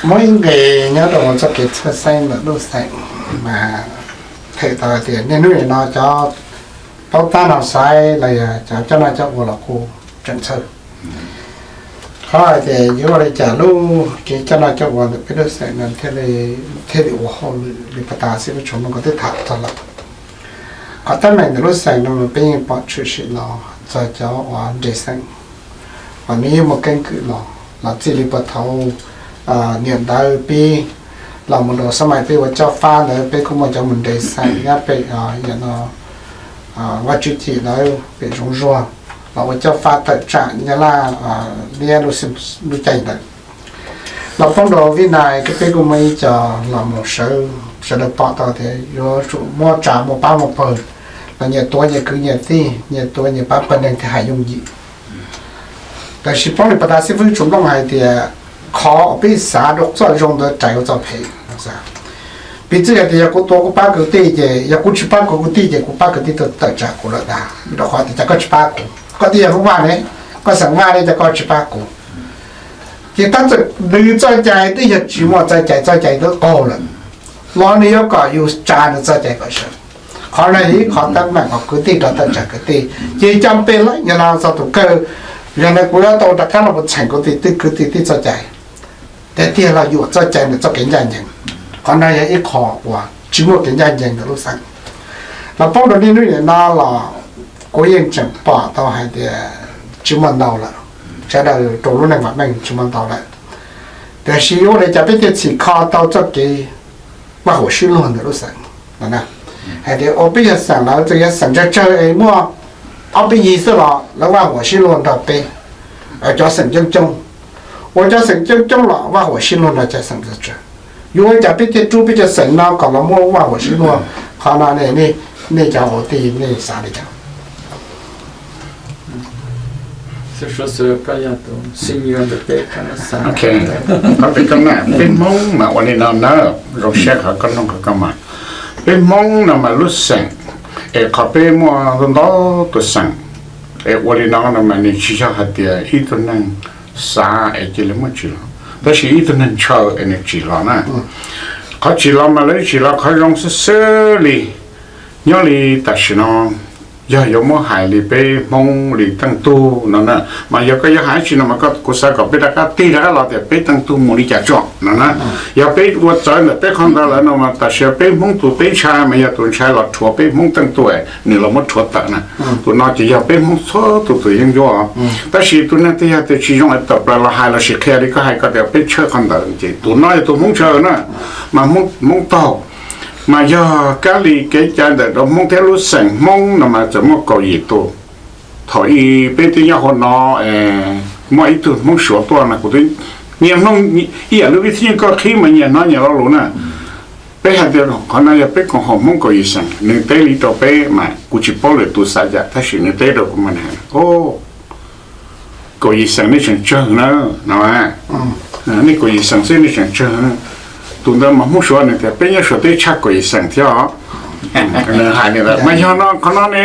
Muaj ib nqe nyob rau txoj kev txhawj xeeb ntawm lub xeem mas them tau hais tias niaj hnub nim no cov paub tab no xaiv los yog cov coj noj coj ua los kuj tseem txhawj. Qhov hais tias yuav ua li cas lub kev coj noj coj ua ntawm peb lub xeem no thiaj li ua hauj lwm li pas tas xib fwb Tshuas Nplooj nkawd twb tham txog lawm. Qhov teeb meem ntawm lub xeem no peb yeej pom tshwm sim los txog cov uas nres xeem uas nws yeej muaj keeb kwm los los txij li puag thaum niam ntawd pib los mus rau xab mais peb ua cob fab ntawd peb kuj muaj cov mus nres xeem nyob pem no Vaj Tswv Chim ntawd pem Zoov Zuag los ua cob fab tawm tsam Nyab Laj liab lub caij ntawd. Los poob rau vib nais peb kuj muaj ib co los mus sawv, sawv daws pom tau tias yuav tsum muab tsa muaj pab muaj pawg los nyias tuav nyias kwv nyias tij, nyias tuav nyias pab pawg neeg thiaj hais yooj yim. Tab sis poob li pas tas xib fwb Tshuas Nplooj hais tias qhov uas peb xav rau txoj zoo ntawd rais ua txoj phem. Piv txwv hais tias yog kuv tuav kuv pab kwv tij ces yog kuv tsis pab kuv kwv tij ces kuv pab kwv tij tuaj tawm tsam kuv lawm ntag, rau qhov tias cas koj tsis pab kuv, koj twb yog lub vaj ne, koj xeem vaj ne cas koj tsis pab kuv. Ces tab txawm nws txoj cai twb yog tsis muaj txoj cai, txoj cai twb qaug lawm, los nws yuav kom yus tsa nws txoj cai kom sawv. Qhov no yog ib qhov teeb meem uas kwv tij rov tawm tsam kwv tij, ces cov peb lawm yog los txog tus kawg, yog ntawd kuv yuav tau rov qab los mus txheem kuv tus kwv tij txoj cai, tiag tiag los yuam txoj cai ntawm txoj kev ncaj ncees. Qhov no yog ib qho uas tsis muaj kev ncaj ncees ntawm lub xeem. Los poob rau niaj hnub nim no los kuv yeej tseem pom tau hais tias tsis muaj ntau lawm, sawv daws rau lub neej vam meej tsis muaj ntau lawm. Tiam sis yuav ua li cas peb thiaj txhim kho tau txoj kev vaj huam sib luag ntawm lub xeem no? Hais tias ua peb yog xeem lawm, txawm yog xeem tsawg tsawg es muaj ob peb yig xwb los lawv vaj huam sib luag nrog peb, cov xeem coob coob, ua cov xeem coob coob los vaj huam sib luag nrog cov xeem tsawg tsawg. Yuav ua cas peb thiaj rub peb cov xeem no kom los muaj vaj huam sib luag? Qhov no nej cov hauv tij nej xav li cas? Xib Suav Xwm, koj yog tus xib nyuas ntawm peb, koj xav. Ok, qhov peb koj na, peb Hmoob mas ua li no na, zoo siab qhov koj nug qhov koj mas. Peb Hmoob no mas lub xeem, es qhov peb muaj ntau tus xeem, es ua li no no mas nws tsis yog hais tias ib tug neeg xav es cia li muab tsim los, tab sis ib tug neeg ntshaw es nws tsim los na. Qhov tsim los mas lawv tsim los qhov zoo xwb xwb li. Nyob li tam sim no yog yuav muab hais li peb Hmoob li teej tug no na, mas yog koj yuav hais tsi no mas kuv xav kom peb rov qab tig rov qab los tias peb teej tug mus li cas tso no na. Yog peb ua txawv ntawm peb qhov ntawd lawm no mas tam sim peb Hmoob tus peb ntshai mas yog tus ntshai los rhuav peb Hmoob teej tug, nws los muab rhuav tawm na. Tus no ces yog peb Hmoob txhua tus tus yeeb ncuab. Tab sis tus neeg twg yog tias tsis zoo es tawm plaws los hais los sis qhia li koj hais ko tias peb tshawb qhov ntawd ces tus no yog tus Hmoob ntshaw na, mas Hmoob taug. Mas yog kab li kev cai ntawm rau Hmoob thiab lub xeem Hmoob no mas txawm muaj kaum yim tus. Thaum ub peb twb nyob hauv no, muaj ib tug Hmoob Suav tuaj no, kuv twb nyiam Hmoob ib yam li vib thib nyuj koj qhib mas nyias hnov nyias lo lus na. Peb hais tias qhov no yog peb koom haum Hmoob kaum yim xeem, nws teb li rau peb mas kuv tsis paub lwm tus xav cas tab sis nws teb rau kuv mas, o, kaum yim xeem nej tseem tsawg na, no, nej kaum yim xeem xwb nej tseem tsawg. Tus ntawd mas Hmoob Suav nws tias peb nyob Suav teb tshaj kaum yim xeem thiab os. Nws hais li ntawd mas yog no qhov no ne,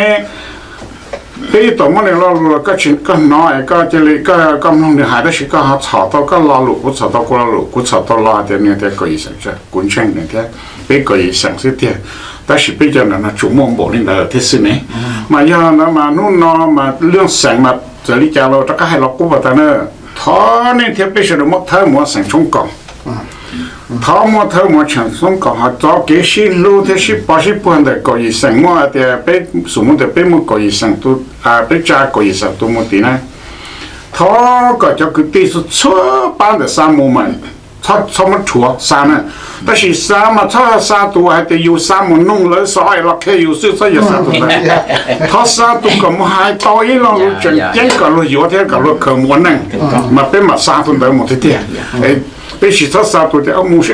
peb ib txwm muab nws lo lus los koj hnov es koj cia li, koj mloog nws hais tab sis koj ho txhom tau koj lo lus, kuv txhom tau kuv lo lus, kuv txhom tau los hais tias nws tias kaum yim xeem tsawg, kuv ntseeg nws thiab, peb kaum yim xeem xwb tiag. Tab sis peb cov ntawm no tsuas muaj npaum li ntawd thiab xwb ne. Mas yog ntawd mas hnub no mas lub xeem mas txawm li cas los rov qab hais los qub pas tas na, thov nej thiab peb sawv daws muab thawb mus ua xeem tshoob kaus. Thov muab thawb mus ua xeem tshoob kaus, ho txoj kev sib hlub thiab sib pov sib puag ntawm kaum yim xeem muaj tias peb xum muab tias peb muaj kaum yim xeem, peb tsa kaum yim xeem tus mus tid na. Thov kom cov kwv tij txhua pab ntawm xa mus mas txhob muab rhuav xa na. Tab sis xa mas txhob xa tus hais tias yus xa mus nug lawv xov es los qhia yus xwb, txhob yog xa tus ntawd. Thov xa tus kom mus hais tau ib lo lus tseem ceeb kom luag yuav thiab kom luag khaws mus ua neej, mas peb mam xa tus ntawd mus tiag tiag. Peb tsis txhob xa tus tias mus,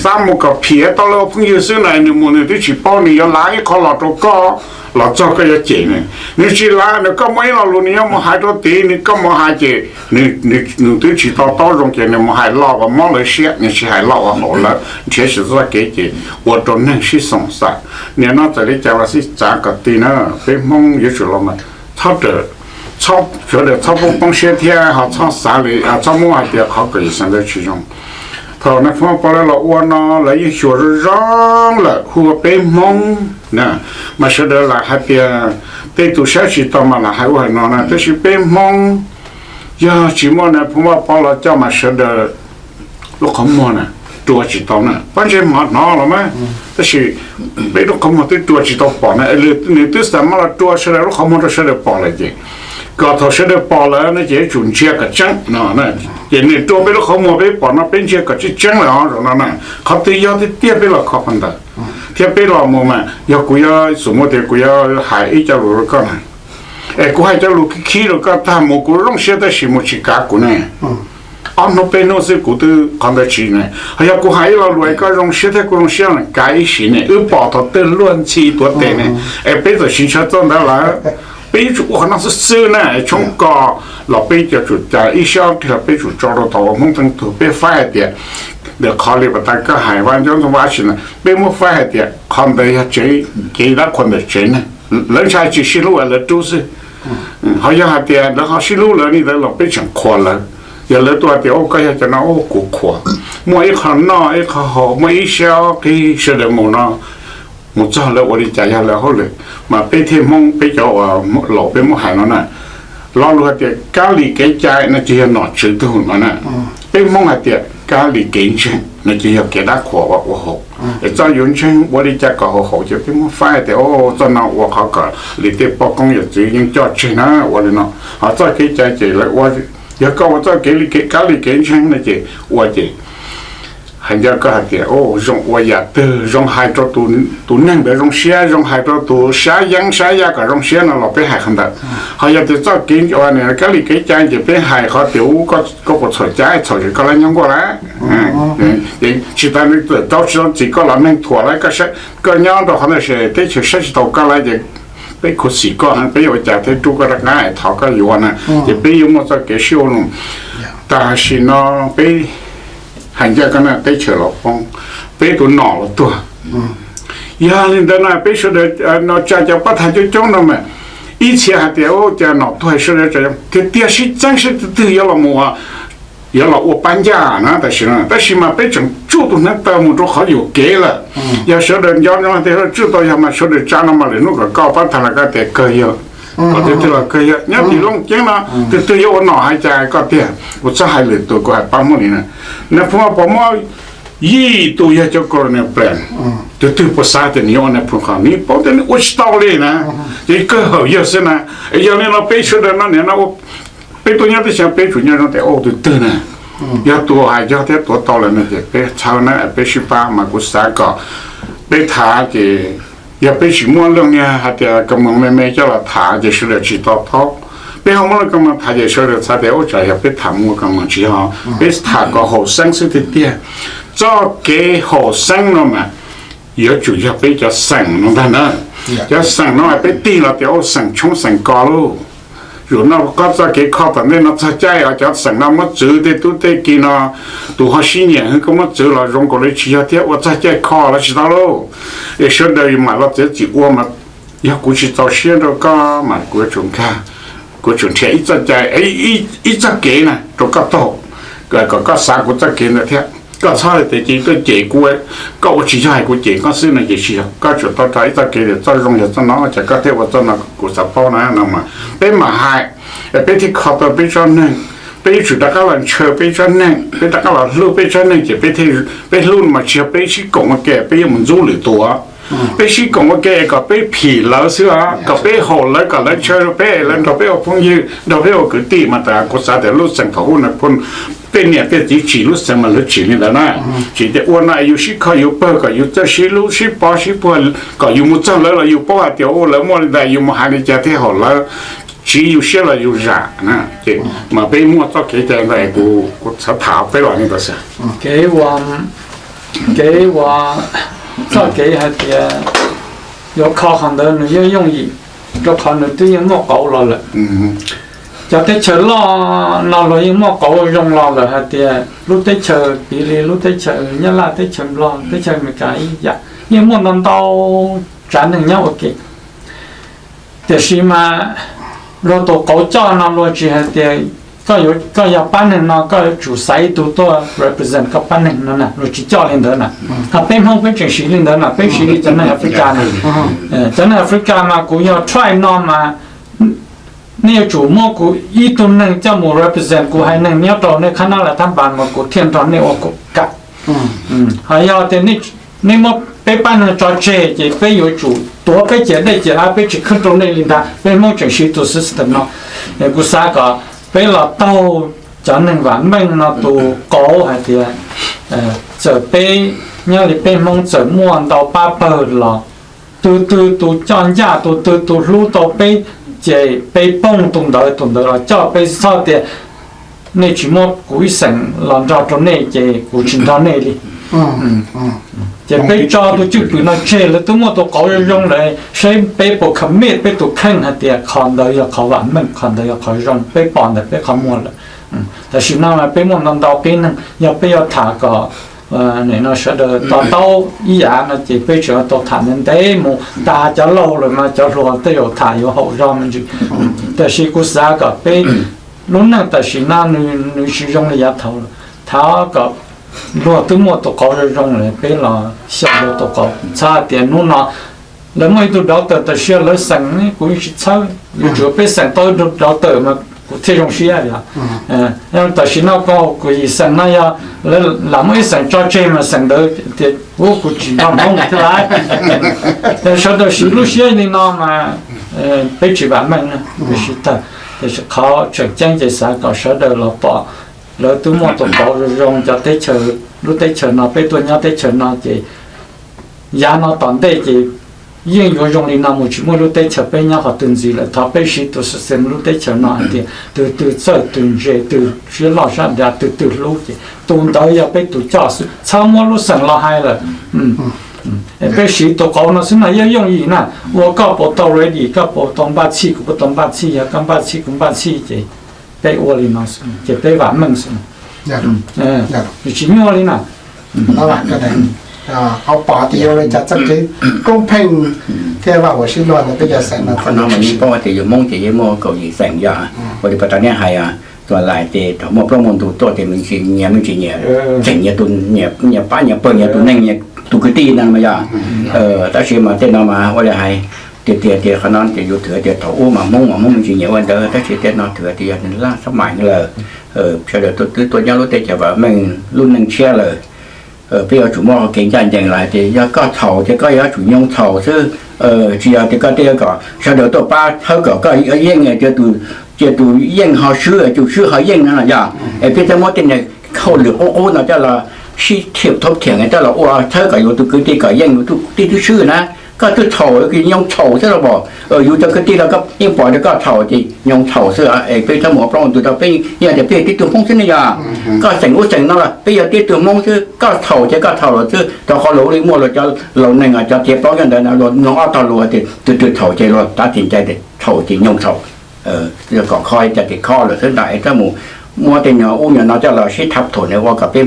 xa mus kom phiav tau lawv ua phooj ywg xwb na, nws mus nws twb tsis paub nws yuav lav ib qho los rau koj los txog koj yuav cem nws. Nws tsis lav, nws koj muaj ib lo lus nws yuav mus hais rau tid, nws koj mus hais ces nws twb tsis to taub zoo ces nws mus hais lo uas mob lawv siab, nws tsis hais lo uas haum lawv, nrhiav tsis tau txoj kev ces ua rau neeg sib xoom xav. Nim no txawm li cas los sib txav kom ti na, peb Hmoob yuav tsum los mas txhob, sawv daws txhob poob poob siab thiab ho txhob xav li, txhob muab hais tias qhov kaum yim xeem ntawd tsis zoo. Thaum Nais Phoo Vaj Pov lawv los ua no lawv yeej xyuas zoo zoo lawm hu ua peb Hmoob na, mas sawv daws lam hais tias tej tus saib tsis taus mas lam hais ua hais no na, tab sis peb Hmoob yog tsis muaj Nais Phoo Vaj Pov los coj mas sawv daws lub qhov muag na rua tsis tau na, pob ntseg mov hnov los mas, tab sis peb lub qhov muag twb rua tsis tau pom na, nws twb xav muab los rua sawv daws lub qhov muag rau sawv daws pom lawm ces kom thaum sawv daws pom lawm no ces yuav tsum ntsia kom tseeb no. Ces nws rua peb lub qhov muag peb pom no peb ntsia kom tseeb tseeb lawm os zaum no na. Qhov twg yog tiag tiag peb los kho qhov ntawd, thiab peb los mus mas yog kuv yuav xum muaj tias kuv yuav hais ib co lus rau koj na, es kuv hais cov lus khib khib rau koj tag mus kuv zoo siab tab sis mus tsis kav kuv ne. Ob hnub peb hnub xwb kuv twb qhov ntawd tsis ne, ho yog kuv hais ib lo lus es koj zoo siab thiab kuv zoo siab no kav ib sim ne, wb pom thaum twg luag ntxhi tuav tes ne, es peb txawm sis ntshaw txoj ntawd lawm, peb yuav tsum ua qhov no xwb xwb na, tshoob kos los peb yuav tsum cas ib sab qig los peb tsum tso rau thaum uas Hmoob teej tug peb faib hais tias ntawm qhov li pas tas koj hais Vaj Ntxoov Ntxoo Vaj Ab Sim na, peb muab faib hais tias qhov ntawd yog tsev kev dab qhuas ntawm tsev neeg, lawv ntshai tsis sib hlub es lawv rub xwb. Ho yog hais tias lawv ho sib hlub lawv li ntawd los peb tseem qhuas lawv. Yog lawv tuaj hais tias ua koj yog cov no ua kuv qhuas, muaj ib qho noj ib qho haus muaj ib sab qig sawv daws mus no, mus txog lawv ua li cas yog lawv hauj lwm, mas peb thiaj Hmoob peb cov uas laus peb muab hais no na, lo lus hais tias kab li kev cai no ces yog nom tswv tug no na. Peb Hmoob hais tias kab li kev ntseeg no ces yog kev dab qhuas uas ua haum. Es txoj yuav ntseeg ua li cas kom haum haum ces peb muab faib tias txoj no ua qhov kom li tej poj koob yawm txwv yeej coj tseg na, ua li no. Ho txoj kev cai ces lawv ua, yog koj ua txoj kev li kab li kev ntseeg no ces ua ces hais ncaj koj hais tias zoo ua yam twg zoo hais rau tus neeg ntawd zoo siab, zoo hais rau tus sab yeeb sab yaj kom zoo siab no los peb hais qhov ntawd. Ho yog tias txoj kev ua kab li kev cai ces peb hais qhov tias ub koj puas txhaum cai txhaum es koj lab nyob nkuaj lawm, tsis tas nws txawm rau tsis tau txim koj los neeg thuam lawm, koj nyob rau qhov ntawd es teb chaws saib tsis taus koj lawm ces peb khuv xim koj, peb yuav ua cas thiaj rub koj rov qab thov koj yuav na. Ces peb yuav muaj txoj kev sib ua no. Tam sim no peb hais ncaj koj na teb chaws los poob, peb tus nom los tuag. Yog li ntawd no peb sawv daws no tsa cov pab tham coob coob no mas ib txhia hais tias ua cas nom tuag sawv daws tiag tiag sib txeeb sib twg twg yuav los mus yuav los ua pab ncaj na tam sim no, tab sis mas peb tseem tsuj tus hneev taw mus rau qhov yuam kev lawm. Yog sawv daws nco no tias tsuj tau yog mas sawv daws tsa no mas lwm hnub kom koj pab tham los koj tias kawg yog, kom twg twg los kawg yog nyob tim Looj Ceeb no, twg twg yuav ua nom hais cas koj tiag, kuv txhob hais lwm tus kuv hais pab muab li na. Nais Phoo Vaj Pov muab yim tus yog cov colonel plan, twg twg puas xav tias nws yuav ua Nais Phoo qhov nws paub tias nws ua tsis tau li na, ces kawg hawm yawg xwb na. Yog li no peb sawv daws no niam no peb tuaj nyob teb chaws peb tsum nyob zoo tias ua tus twg na, yog tus hais yog thiab tuav tau lawm no ces peb txhawb na peb sib pab mas kuv xav kom peb tham ces yog peb tsis muab leej niag hais tias kab moos me me coj los tham ces sawv daws tsis to taub. Peb ho muab leej kab moos tham ces sawv daws xav tias ua tsam yog peb tham muaj kab moos tsis yog, peb tham kom haum xeeb xwb tiag tiag. Txoj kev haum xeeb no mas yuav tsum yog peb cov xeem no ntag na. Cov xeem no peb tig los tias ua xeem tshoob xeem kos lauj. Zaum no koj txoj kev kho tom ntej no txog caij os cov xeem no muab txwv tej tub tej ki no, tus ho sib nyiam hwv koj muab txwv los zoo nkaus li tsis yog thiab ua txog caij kho los tsis tau lauj. Es sawv daws mam los txiav txim ua mas yog kuv tsis txaus siab rau koj mas kuv yuav tsum nkag, kuv tsum nrhiav ib txoj cai, ib txoj kev na rau koj taug, kom koj xav kuv txoj kev ntawd thiab. Koj txhob hais tias ces tuaj cem kuv, koj ua tsis yog hais kuv cem koj xwb no ces tsis yog, koj tsum tau rau ib txoj kev tias txoj zoo yog txoj no ces koj thiaj ua txoj no kuv xav paub na no mas peb mam hais, peb thiaj kho tau peb tsob neeg. Peb yuav tsum rov qab los ntshaw peb tsob neeg, peb rov qab los hlub peb tsob neeg ces peb, peb hlub no mas tsis yog peb sib koom ua ke peb yuav mus ntxub lwm tus. Peb sib koom ua ke kom peb phim lawv xwb, kom peb haum lawv, kom lawv ntshaw rau peb, lawv nrog peb ua phooj ywg, nrog peb ua kwv tij mas tas kuv xav tias lub xeem thaum ub na, tej niam tej txiv tsim lub xeem mas lawv tsim li ntawd na. Tsim tias ua no yus sib kho yus pawg kom yus txawj sib hlub sib pov sib puag, kom yus mus txog lawv los yus paub hais tias ua lawv muaj li ntawd yus mus hais li cas thiaj haum lawv, tsiv yus siab los yus zam na. Ces mas peb muaj txoj kev cai ntawd kuv, kuv xav tham peb los li ntawd xwb. Kev ua, kev ua, txoj kev hais tias yuav kho qhov ntawd nws yeej yooj yim, rau qhov nws twb yeej muaj qauv los lawm. Cov teb chaws loj no luag yeej muaj qauv zoo los lawm hais tias lub teb chaws piv li lub teb chaws Nyab Laj, teb chaws Nplog, teb chaws Amelikas ib yam, yeej muaj ntau ntau tsav neeg nyob ua ke. Tiam sis mas luag tus qauv coj no luag tsis hais tias koj yog pab neeg no koj yuav tsum xaiv ib tug tuaj represent koj pab neeg no na, luag tsis coj li ntawd na. Ho peb Hmoob peb tseem siv li ntawd na, peb siv li cov neeg Africa na. Cov neeg Africa mas kuv yog tribe no mas nej yuav tsum muab kuv ib tug neeg coj mus represent kuv haiv neeg nyob rau nej khab nab las thab npas mas kuv thiaj nrog nej ua kam. Ho yog tias nej muab peb pab neeg tso tseg ces peb yuav tsum tuav peb ciam dej ciam av, peb tsis khwb rau nej li ntag. Peb Hmoob tseem siv tus system no. Kuv xav kom peb los taug cov neeg vam meej no tus qauv hais tias txawm peb nyob li peb Hmoob txawm muaj ntau pab pawg los, tus twg tus coj ncaj, tus twg tus hlub tau peb, ces peb poog tus ntawd, tus ntawd los coj peb. Txhob tias nej tsis muab kuv ib xeem los nrog rau nej ces kuv tsis nrog nej li. Ces peb tso tus cwj pwm no tseg, lawv twb muaj tus qauv zoo zoo lawm, saib peb puas commit peb tus kheej hais tias qhov ntawd yog qhov vam meej, qhov ntawd yog qhov zoo, peb pom ntawm peb qhov muag lawm. Tam sim no peb muaj ntau ntau qib neeg, yog peb yuav tham kom nim no sawv daws to taub ib yam no ces peb tseem tau tham ntev ntev mus, tas cov laug lawm mas cov hluas tej zaum tham yuav haum zog me ntsis. Tab sis kuv xav kom peb lub neej tam sim no nws tsis zoo li yav thaud lawm, thov kom luag twb muaj tus qauv zoo zoo lawm peb los xyaum rau tus qauv. Txhob hais tias hnub no lawv muaj ib tug daughter tam sim no lawv xeem, kuv yeej tsis txhawb, yuav tsum peb xeem tau ib tug daughter mas kuv thiaj zoo siab yom. Tam sim no kuv yim xeem no yog lawv lam muaj ib xeem tso tseg mas xeem ntawd tias kuv tsis nrog Hmoob thiab lawm. Sawv daws siv lub siab li no mas peb tsis vam meej na, peb sib tawg. Tiam sis qhov tseem ceeb ces xav kom sawv daws los pom lawv twb muaj tus qauv zoo zoo cov teb chaws, lub teb chaws no peb tuaj nyob teb chaws no ces yav no tom ntej ces yeej yuav zoo li no mus tsis muaj lub teb chaws peb nyob qhov twg ntxiv lawm. Thov peb siv tus system lub teb chaws no hais tias tus twg txawj tus ntse, tus siab loj siab dav, tus twg hlub ces tus ntawd yog peb tus coj xwb, txhob muab lub xeem los hais lawm. Peb siv tus qauv no xwb no yeej yooj yim na, ua koj puas tau ready, koj puas tau npaj txhij, kuv puas tau npaj txhij, yog koj npaj txhij kuv npaj txhij ces peb ua li no xwb ces peb vam meej xwb. Tsis nyuaj li na. Qhov pom tias yuav li cas txoj kev koob pheej thiab vaj huam sib luag ntawd peb cov xeem no. Qhov no mas yeej paub tias yus Hmoob ces yeej muaj kaum yim xeem yog, ua li pas tas nej hais, tuam lais ces thaum muaj plaub muaj ntug tuaj ces me ntsis nyias me ntsis nyias xeem nyias tus, nyias pab nyias pawg nyias tus neeg nyias tus kwv tij no mas yog. Tab sis mas tej no mas ua li hais tiag tiag tias qhov no ces yus twb tias thaum ub mas Hmoob mas Hmoob me ntsis nyias ua ntawd, tab sis tej no twb tias yog nws laj sab mais lawm. Sawv daws twb tuaj nyob lub teb chaws vam meej lub neej tshiab lawm. Peb yuav tsum muaj kev ncaj ncees lawm tias yog koj txhaum ces koj yuav tsum nyoo txhaum xwb. Tsis yog tias koj tej kom sawv daws tuaj pab thawb kom koj yeej, cia tus yeej ho swb, tus swb ho yeej no los yog. Es peb thiaj muab tej niag hauj lwm qub qub no coj los sib thiam thaub thiam coj los ua thawb kom yus tus kwv tij kom yeej yus tus tij twb swb na. Koj twb txhaum, nyoo txhaum xwb los pom, yus cov kwv tij los koj yeej pom tias koj txhaum ces nyoo txhaum xwb. Es peb thiaj mus ua plaub ua ntug rau peb, yog tias peb yog tib tug Hmoob xwb ne yog, koj xeem ub xeem no los peb yog tib tug Hmoob xwb, koj txhaum ces koj txhaum lawm xwb. Rau qhov luag ua li muaj luag cov laus neeg cov tiav plaub nyob ntawd luag mloog ob tog lus tias tus twg txhaum ces luag tab tim cai tias txhaum ces nyoo txhaum. Kom kho cov tim kho lawm xwb ntag. Es thiaj mus muab tej nyuag ub nyuag no coj los sib thab thaum nws ua kom peb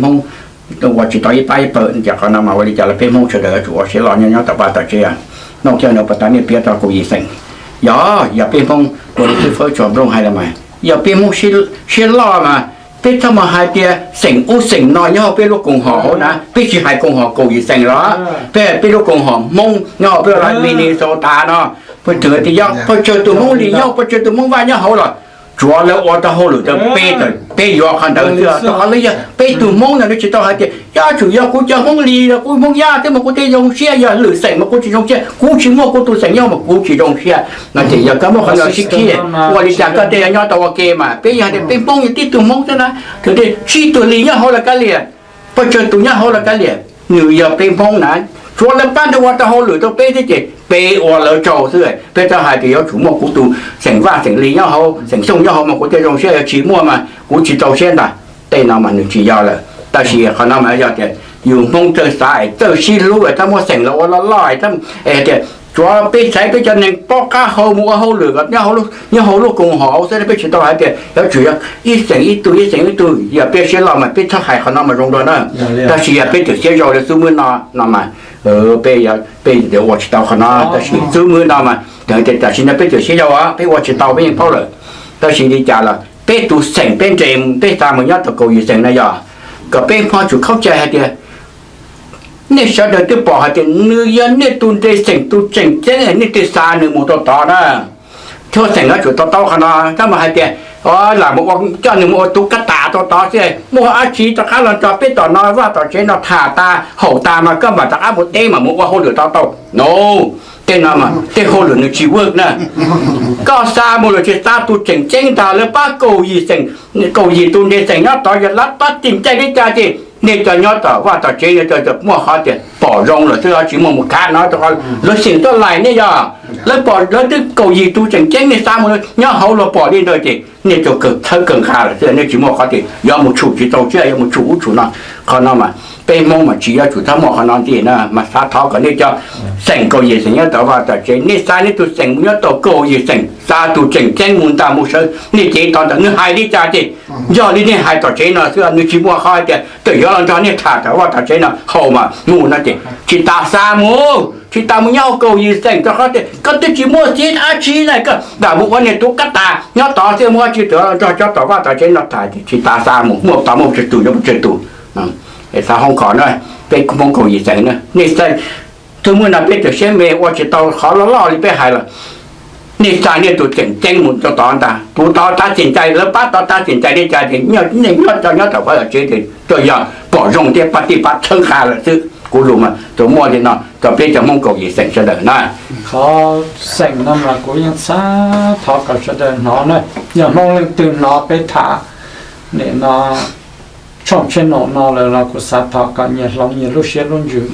Hmoob ua tsis tau ib pab ib pawg. Ces qhov no mas ua li cas los peb Hmoob sawv daws yuav tsum ua siab loj nyob nyob tom vaj tom tsev. Noj kiag no pas tas nej piav tau kaum yim xeem. Yog, yog peb Hmoob ua li xib fwb Tsuas Nplooj hais los mas yog peb Hmoob siab loj mas peb txhob mus hais tias xeem ub xeem no nyob hauv peb lub koom haum hauv na, peb tsis hais koom haum kaum yim xeem los, peb hais peb lub koom haum Hmoob nyob hauv peb lub Minnesota no, peb tsuas tias yog pes tsawg tus Hmoob Lis nyob, pes tsawg tus Hmoob Vaj nyob hauv los tsuav lawv ua tau hauj lwm rau peb, peb yuav qhov ntawd xwb. Rau qhov lawv yog peb tug Hmoob no, lawv tsis tau hais tias yog tsum yog kuv cov Hmoob Lis los kuv Hmoob Yaj thiab mas kuv thiaj zoo siab, yog lwm xeem mas kuv tsis zoo siab, kuv tsis muaj kuv tus xeem nyob mas kuv tsis zoo siab. No ces yog koj muaj qhov no sib khib, ua li cas koj thiaj yuav nyob tau ua ke mas. Peb yog hais tias peb Hmoob yog tib tug Hmoob xwb na, thaum twg tsib tug Lis nyob hauv los kav liam, pes tsawg tus nyob hauv los kav liam, nws yog peb Hmoob na, tsuav lawv pab ntawd ua tau hauj lwm rau peb thiab ces peb ua lawv tsaug xwb. Peb txhob hais tias yuav tsum muaj kuv tus xeem Vaj xeem Lis nyob hauv, xeem Xyooj nyob hauv mas kuv thiaj zoo siab, yog tsis muaj mas kuv tsis txaus siab ntag. Tej no mas nws tsis yog lawm. Tab sis qhov no mas yog tias yus Hmoob txawj xav es txawj sib hlub es txhob muab xeem los ua loj loj es tias tsuav peb xaiv peb cov neeg paub qab hau mus ua hauj lwm nyob hauv lub koom haum xwb, peb tsis tau hais tias yuav tsum yog ib xeem ib tug ib xeem ib tug. Yog peb siab loj mas peb txhob hais qhov no mas zoo dua na. Tab sis yog peb twb siab zoo li xub mwb no, no mas peb, peb ua tsis tau qhov no. Tab sis xub mwb no mas tam sim no peb twb siab zoo, peb ua tsis tau peb yeej paub lawm. Tab sis li cas los peb tus xeem peb nres peb xa mus nyob tau kaum yim xeem na yog kom peb Hmoob tsum khaub cai hais tias nej sawv daws twb pom hais tias nws yog nej tus nres xeem tus tseem ceeb nej twb xa nws mus rau tod na. Txhua xeem no tsum to taub qhov no, tab mas hais tias lam mus ua, coj nws mus ua tub kab tas rau tod xwb, muaj dab tsi rov qab los nrog peb tom no vaj tom tsev no tham tas haum tas mas koj mam rov qab mus teb mas mus ua hauj lwm tau tau no. Tej no mas tej hauj lwm nws tsis work na. Koj xa mus lawm tsis xa tus tseem ceeb ntag, lawv pab kaum yim xeem, kaum yim tus nres xeem nyob tod yog lawv pab tim caij li cas ces nej cov nyob tom vaj tom tsev no muaj qhov tias pom zoo lawm xwb, tsis muaj mus khav no rau qhov lawv xeem tuaj lais nej yog lawv pom lawv twb kaum yim tus tseem ceeb nej xa mus nyob hauv los pom li ntawd ces nej tau kawg txhawb kawg nqa lawm xwb, nej tsis muaj qhov tias yuav mus tshum tsis tau thiab yuav mus tshum ub tshum no. Qhov no mas peb Hmoob mas tsis yuav tsum txhob muaj qhov no ntxiv na, mas xav thov kom nej cov xeem kaum yim xeem nyob tod vaj tom tsev nej xa nej tus xeem mus nyob tau kaum yim xeem, xa tus tseem ceeb mus ntag mus sawv nej cev tod ntawm nws hais li cas ces yog li nej hais tom tsev no xwb, nws tsis muaj qhov hais tias tawm yuav los nrog nej tham tom vaj tom tsev no haum mas mus no ces tsis tas xa mus, tsis tas mus nyob kaum yim xeem rau qhov tias koj twb tsis muaj txiv dab tsi na, koj lam mus ua niag tub kab tas nyob tod xwb, muaj dab tsi tuav los nrog cov tom vaj tom tsev no tham, tsis tas xa mus, muaj tod muaj tsawg tus yuav muaj tsawg tus. Xav hoob khov na, peb Hmoob kaum yim xeem na, nej xa, txhua muaj no peb txawm siab me ua tsis tau qhov loj loj li peb hais los nej xa nej tus tseem ceeb mus rau tod ntag, tus tod tab txim cai, lawv pab tod tab txim cai li cas ces nej nyob tso nyob tom vaj tom tsev ces tsuas yog pom zoo thiab pab tij pab txhawb nqa lawm xwb. Kuv lus mas tsuas muaj li no rau peb cov Hmoob kaum yim xeem sawv daws na. Qhov xeem no mas kuv yeej xav thov kom sawv daws hnov na, yog Hmoob leej twg hnov peb tham nim no tshooj channel no lawm los kuv xav thov kom nyias hloov nyias lub siab lub ntsws.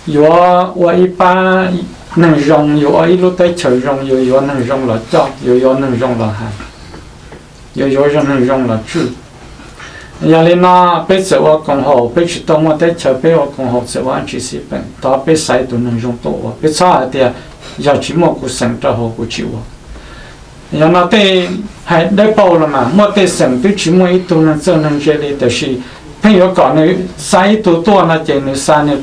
Yuav ua ib pab neeg zoo, yuav ua ib lub teb chaws zoo, yuav yuav neeg zoo los coj, yuav yuav neeg zoo los hais, yuav yuav neeg zoo los tswj. Yog li no peb txawm ua koom haum peb tsis tau muaj teb chaws, peb ua koom haum txawm ua dab tsi xij peem, thov peb xaiv tus neeg zoo tuaj ua, peb txhob hais tias yog tsis muaj kuv xeem rau hauv kuv tsis ua. Yog no tej hais dawb paug los mas muaj tej xeem twb tsis muaj ib tug neeg txawj neeg ntse li, tiam sis pheej yuav kom nws xa ib tug tuaj no ces nws xa nws,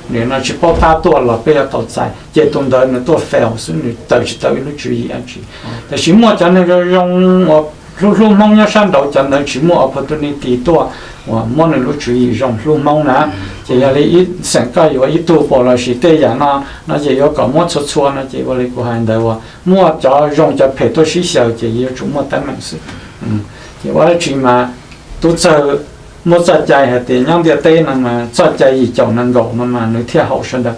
nim no tsis paub tab tuaj los peb yuav tau txais ces tus ntawd nws tuaj fail xwb, nws tawm tsis tau ib lub tswv yim dab tsi. Tiam sis muaj cov neeg zoo zoo uas hlub hlub Hmoob nyob sab nraud, cov ntawd tsis muaj opportunity tuaj uas muab nws lub tswv yim zoo hlub Hmoob na. Ces yog li ib xeem koj yuav ib tug pom los sis tej yam no, no ces yuav kom muab txhua txhua no ces ua li kuv hais ntawd uas muaj cov zoo cov phem tuaj sib xyaw ces yuav tsum muaj teeb meem xwb. Ces ua dab tsi mas tub txawg muab txoj cai hais tias nyob ntiaj teb no mas txoj cai yim caum nees nkaum no mas nws thiaj haum sawv daws.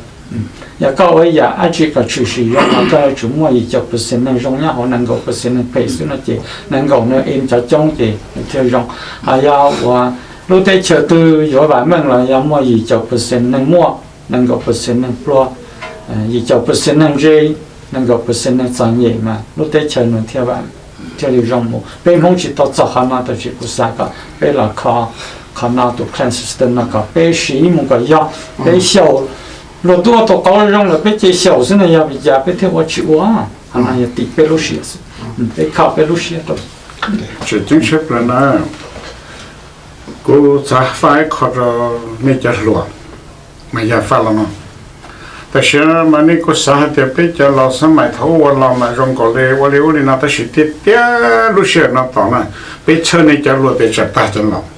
Yog koj ua ib yam dab tsi kom tshwm sim zoo mas koj yuav tsum muaj yim caum percent neeg zoo nyob hauv nees nkaum percent neeg phem xwb no ces nees nkaum nws en cov coob ces nws thiaj zoo. Ho yog uas lub teb chaws twg yuav vam meej los yog muaj yim caum percent neeg muaj, nees nkaum percent neeg pluag, yim caum percent neeg ntse, nees nkaum percent neeg txom nyem mas lub teb chaws nws thiaj li zoo mus. Peb Hmoob tsis tau txog qhov no, tab sis kuv xav kom peb los kho qhov no, tus Clan System no kom peb siv mus kom yog, peb xyaum. Luag twb ua tus qauv zoo lawm peb cia xyaum xwb no yog vim cas peb thiaj ua tsis ua? Qhov no yog tim peb lub siab xwb, peb kho peb lub siab rau. Tseem ceeb tshaj plaws na, kuv xav faj ib qho rau nej cov hluas, mas yog faj los no. Tam sim no mas nej kuj xav hais tias peb cov laus xab mais thaum ub ua los mas zoo nkaus li ua li ub li no, tab sis tiag tiag lub sij hawm no tos na, peb txhawj nej cov hluas tias tsam tag cov laus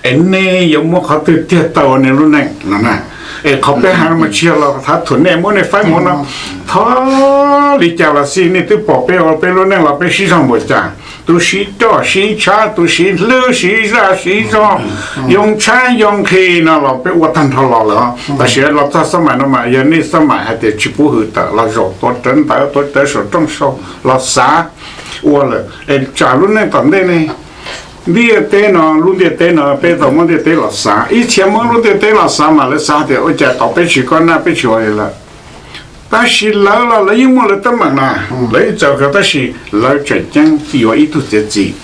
es nej yuav muab qhov twg tiag taw ua nej lub neej no na. Es qhov peb hais no mas tsis yog los thav thuam nej muab nej faib mus no. Thov li cas los xij nej twb pom peb ua peb lub neej los peb sib zog npaum cas, tus siv roj siv tshav, tus siv hlwb siv zaj siv zog, yoo tshab yoo nqhis no los peb ua tag nrho los lawm. Tab sis los txog xab mais no mas yog nej xab mais hais tias tsis pub hwm tawm los zaum tuav rawv ntawv tuav rawv saum rooj sau los xav ua lawm es tsam lub neej tom ntej ne. Ntiaj teb no, lub ntiaj teb no peb tau muab ntiaj teb los xav, ib txhia muab lub ntiaj teb los xav mas lawv xav tias ua cas tau peb tsis koj naj peb tsis ua li lawm. Tab sis lawv los lawv yeej muaj lawv teeb meem na, lawv yeej txawj kawg tab sis lawv tseem ceeb yuav ib tug txiav txim.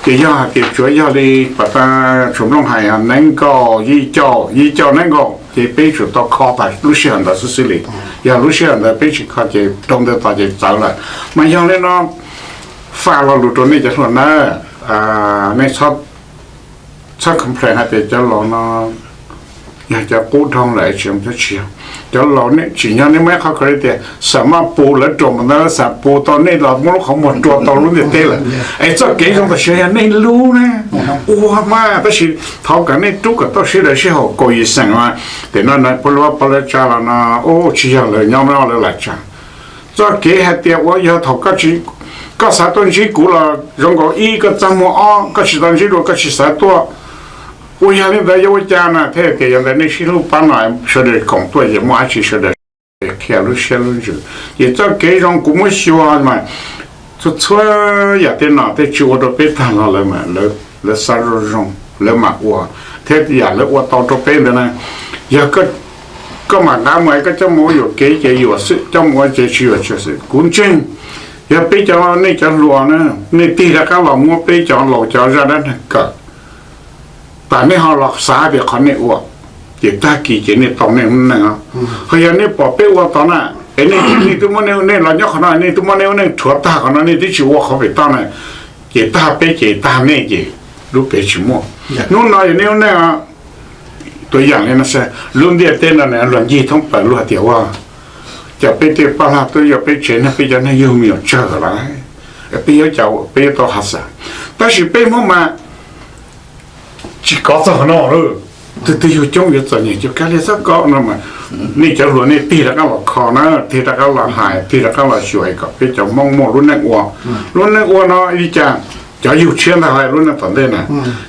Ces yog hais tias tsuav yog li pab ta tshua nplooj hais nees nkaum yim caum, yim caum nees nkaum ces peb tsum tau kho tas lub sij hawm ntawd xwb xwb li. Yog lub sij hawm ntawd peb tsis kho ces rau ntawd tos ces txawv lawm. Mas yog li no faj lo lus rau nej cov hluas nawb, nej txhob complain hais tias cov laus no Yog cov qub dhau lawm tsis, tsis yog. Cov laus nej tsim nyog nej muaj ib qho khaws li tias xam maj pus lawv ruam mus ntawd, xam pus tau nej los muab lub qhov muag rua tau lub ntiaj teb lawm. Es txoj kev zoo tam sim yog nej lub ne, ua mas tab sis thov kom nej rub kom tau sawv daws sib haum kaum yim xeem mas. Tiam no na pab lub pab lawv tsa los no, ub, tsis yog lawv nyob lawv lam tsa. Txoj kev hais tias ua yog thaum koj xav tuaj ntsib kuv los zoo nkaus ib, koj txaj muag ob, koj tsis tau ntsib dua koj tsis xav tuaj. Ua yog li ntawd yuav ua cas na, thiaj tias yog ntawd nej sib hlub pab no sawv daws koom tuaj ces muaj dab tsi sawv daws qhia lub siab lub ntsws. Ces txoj kev zoo kuv muab xyuas mas txhua txhua yam tej nom tej tswv ua rau peb tag los lawv, lawv xav zoo zoo lawv mam ua, thiab yam lawv ua tau rau peb ntawd na, yog koj mam nqa mus koj coj mus ua yuam kev ces yuam xwb, coj mus ua ces tsis yuam tsis xwb. Kuv ntseeg yog peb cov, nej cov hluas na, nej tig rov qab los muab peb cov laus cov zaj dab neeg kawm tas nej ho los xav tias qhov nej ua ces tag kis ces nej tau nej lub neej os. Ho yog nej pom peb ua tod na, es nej, nej twb muab nej lub neej los nyob qhov no, nej twb muab nej lub neej rhuav tag qhov no nej twb tsis ua qhov pem toj na, ces tag peb ces tag nej ces lub pem tsis muaj. Hnub no yog nej lub neej os. Tuav yam li no, lub ntiaj teb no luag ncig thoob plaws luag hais tias ua cas peb tej paj laj twb yog peb tsev neeg, peb cov neeg yug me nyuam tsawg lawm, peb yuav cas peb yuav tau hav xas. Tab sis peb Hmoob mas tsis kov txog qhov no lawm. Twg twg yug coob yuav txom nyem cov kab li txhob kov no mas, nej cov hluas nej tig rov qab los kho na, tig rov qab los hais, tig rov qab los xyuas kom peb cov Hmoob muaj lub neej ua. Lub neej ua no li cas, cov yug tshiab ntag lawm lub neej tom ntej na,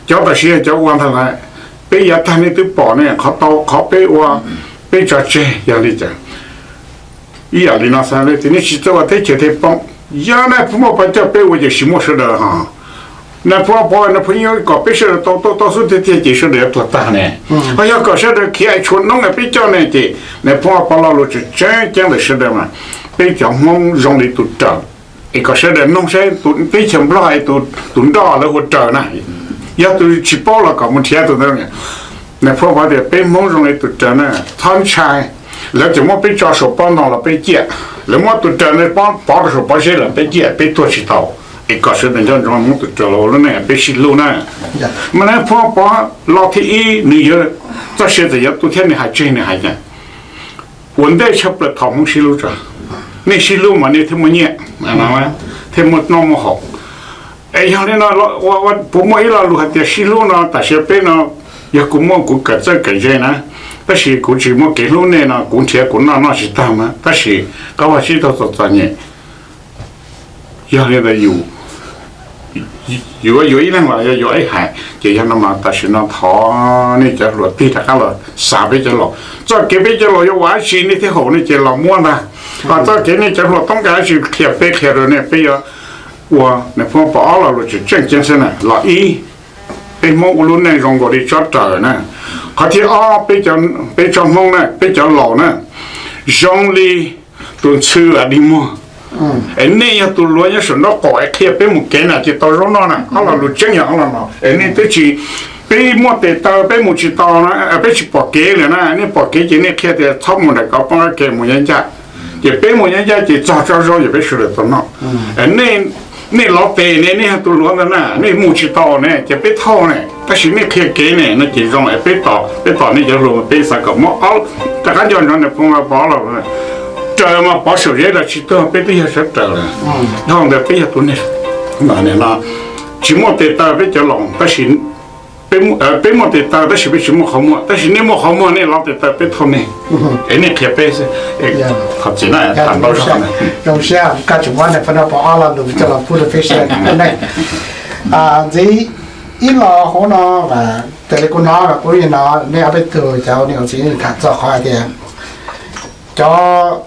cov tam sim yog cov ua ntag lawm. Peb yav tag nej twb pom ne, qhov tau qhov peb ua, peb tso tseg yog li cas. Ib yam li no xav tias nej tsis txawj ua teb chaws thiaj poob. Yog Nais Phoo Vaj Pov coj peb ua ces tsis muaj sawv daws ho. Nais Phoo Vaj Pov, Nais Phoo Vaj Pov kom peb sawv daws tau tau tau xub tiag tiag ces sawv daws yuav tuag tag ne. Ho yog kom sawv daws khiav es tshuav noob es peb coj ne ces Nais Phoo Vaj Pov lo lus tseem ceeb ntawm sawv daws mas peb cov Hmoob zoo li tus raws, es kom sawv daws noog saib teb chaws Nplog es tus nroj lawv hu raws na. Yog tus tsis paub los kom mus nrhiav tus ntawd. Nais Phoo Vaj Pov tias peb Hmoob zoo li tus raws na, txhob ntshai. Lawv tseem muab peb tso saum pob ntoo los peb ciaj, lawv muab tus raws ntawd pov rau saum pob zeb los peb ciaj, peb tuag tsis tau. Es kom sawv daws nco ntsoov muab tus raws los ua lub neej, peb sib hlub na. Mas Nais Phoo Vaj Pov lo thib ib nws yuav, txoj sia txawm yuav tu thiab nws hais tseg nws hais tias ua ntej tshaj plaws thov Hmoob sib hlub tso. Nej sib hlub mas nej thiaj muaj nyiaj, thiaj muaj noj muaj haus. Es yog li no puas muaj ib lo lus hais tias sib hlub no tam sim peb no, yog kuv muaj kuv kawm txawj kawm ntse na, tab sis kuv tsis muaj kev hlub nej no kuv nrhiav kuv noj noj tsis tag mas, tab sis qab vaj tsib taug txom txom nyem. Yog li ntawd yus yuav yuav ib leeg los yog yuav ib haiv, ces yog no mas tam sim no thov nej cov hluas tig rov qab los xav peb cov laus. Txoj kev peb cov laus yuav ua dab tsi nej thiaj haum nej ces los muab ntag. Ho txoj kev nej cov hluas toob kas dab tsi qhia peb qhia rau nej, peb yuav ua. Nais Phoo Vaj Pov ob lo lus tseem tseem ceeb xwb na. Los ib, peb Hmoob ua lub neej zoo nkaus li tsob raws na. Qhov thib ob, peb tsob Hmoob na, peb cov laus na, zoo li tus ntxhw a dig muag. Es nej yog tus luav nyob saum nraub qaum es qhia peb mus kev na ces tau zaub noj na. Ob lo lus tseeb yog ob lo no. Es nej twb tsis, peb muaj tes taw peb mus tsis tau na, peb tsis pom kev lawm na, nej pom kev ces nej qhia tias txhob mus nram kov poob qab ke mus nyob ncaj. Ces peb mus nyob ncaj ces txog tsob zaub ces peb sawv daws tau noj. Nej lov tes ne, nej yog tus luav ntawd na, nej mus tsis tau ne ces peb thauj ne, tab sis nej qhia kev ne no ces zoo. Peb tos, peb tos nej cov hluas, peb xav kom muab ob, rov qab nco ntsoov Nais Phoo Vaj Pov los, raws mas pov saum zeb los tsis tuag, peb twb yog sawv raws lawm. Dhau ntawd peb yog tus neeg no tsis muaj tes taw peb cov laus, tab sis peb muaj tes taw tab sis peb tsis muaj qhov muag, tab sis nej muaj qhov muag nej lov tes taw peb thauj nej, es nej qhia peb xwb. Qhov txiv na, zoo siab koj tseem muab Nais Phoo Vaj Pov ob lo lus coj los pub rau peb sawv daws. Ntxiv ib lo hauv no, raws li kuv hnov los kuv no, nej ob peb tug cov niam txiv tham txog qhov hais tias cov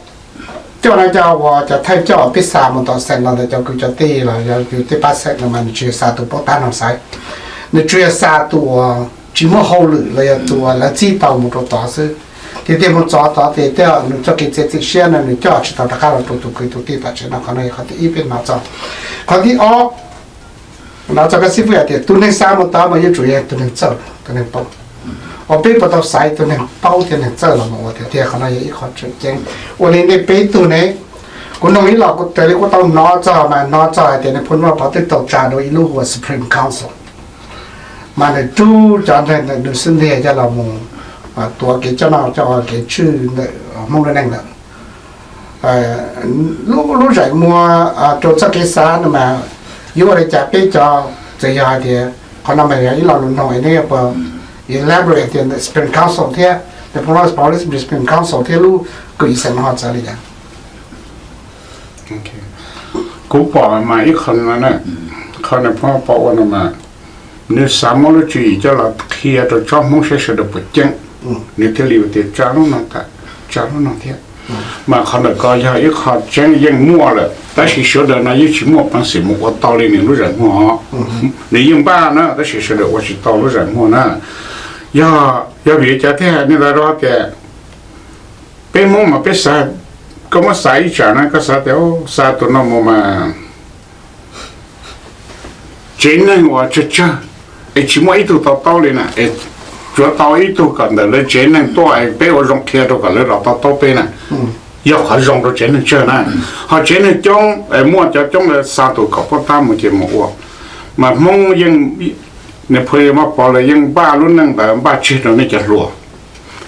coj no cov uas cov thawj coj peb xa mus tom xeem los ntawm cov kwv cov tij los yog yus tej pab xeem no mas nws tsis yog xa tus paub tab no xaiv, nws tsuas yog xa tus uas tsis muaj hauj lwm los yog tus uas lawv txib tau mus rau tod xwb. Tiag tiag mus txog tod ces tej nws txoj kev txiav txim siab no nws coj tsis tau rov qab los rau tus kwv tus tij tom tsev no. Qhov no yog qhov thib ib peb hnov txog. Qhov thib ob, hnov txog koj xib fwb hais tias tus neeg xa mus tod mas yuav tsum yog tus neeg txawj, tus neeg paub. Uas peb puas tau xaiv tus neeg paub thiab neeg txawj los mus ua tiag tiag, qhov no yog ib qho tseem ceeb. Ua li nej peb tug ne, kuv noog ib los raws li kuv tau hnov txog mas hnov txog hais tias Nais Phoo Vaj Pov twb tau tsa dua ib lub ua Supreme Council, mas nws rub cov neeg ntawm nws xub ntiag coj los mus tuav kev coj noj coj ua kev tswj ntawm Hmoob lub neej lawm. Lub, lub zeem muag rau txoj kev xav no mas yuav ua li cas peb cov, txawm yog hais tias qhov no mas yog ib lo lus noog es neb yuav puas elaborate tias ntawm Supreme Council thiab, the Supreme Council thiab lub kaum yim xeem no ho txawv li cas? Kuv pom mas ib qho no, qhov nws pheej pom ua no mas nws xav muab lub tswv yim coj los qhia rau tsob Hmoob saib sawv daws puas ceeb, nws thiaj li tias tsa lub no tag, tsa lub no thiab. Mas qhov ntawm ko yog ib qho tseeb yeej muaj lawm, tab sis sawv daws no yeej tsis muaj peev xwm mus ua tau li nws lub zeem muag. Nws yeej npaj na, tab sis sawv daws ua tsis tau lub zeem muag na. Yog, yog vim li cas thiaj hais li ntawd rau tias peb Hmoob mas peb xav, koj muab xav ib tsam na, koj xav tias xav tus no mus mas tsev neeg uas tsawg tsawg es tsis muaj ib tug to taub li na, es tsuav tau ib tug kom ntawm lawv tsev neeg tuaj es peb ua zoo qhia rau kom lawv los to taub peb na, yog qhov zoo rau tsev neeg tsawg na. Ho tsev neeg coob es muaj cov coob lawv xa tus kom poj tab mus ces mus ua. Mas Hmoob yeej, nws phu Vaj Pov lawv yeej npaj lub neej ntawd npaj tseg rau nej cov hluas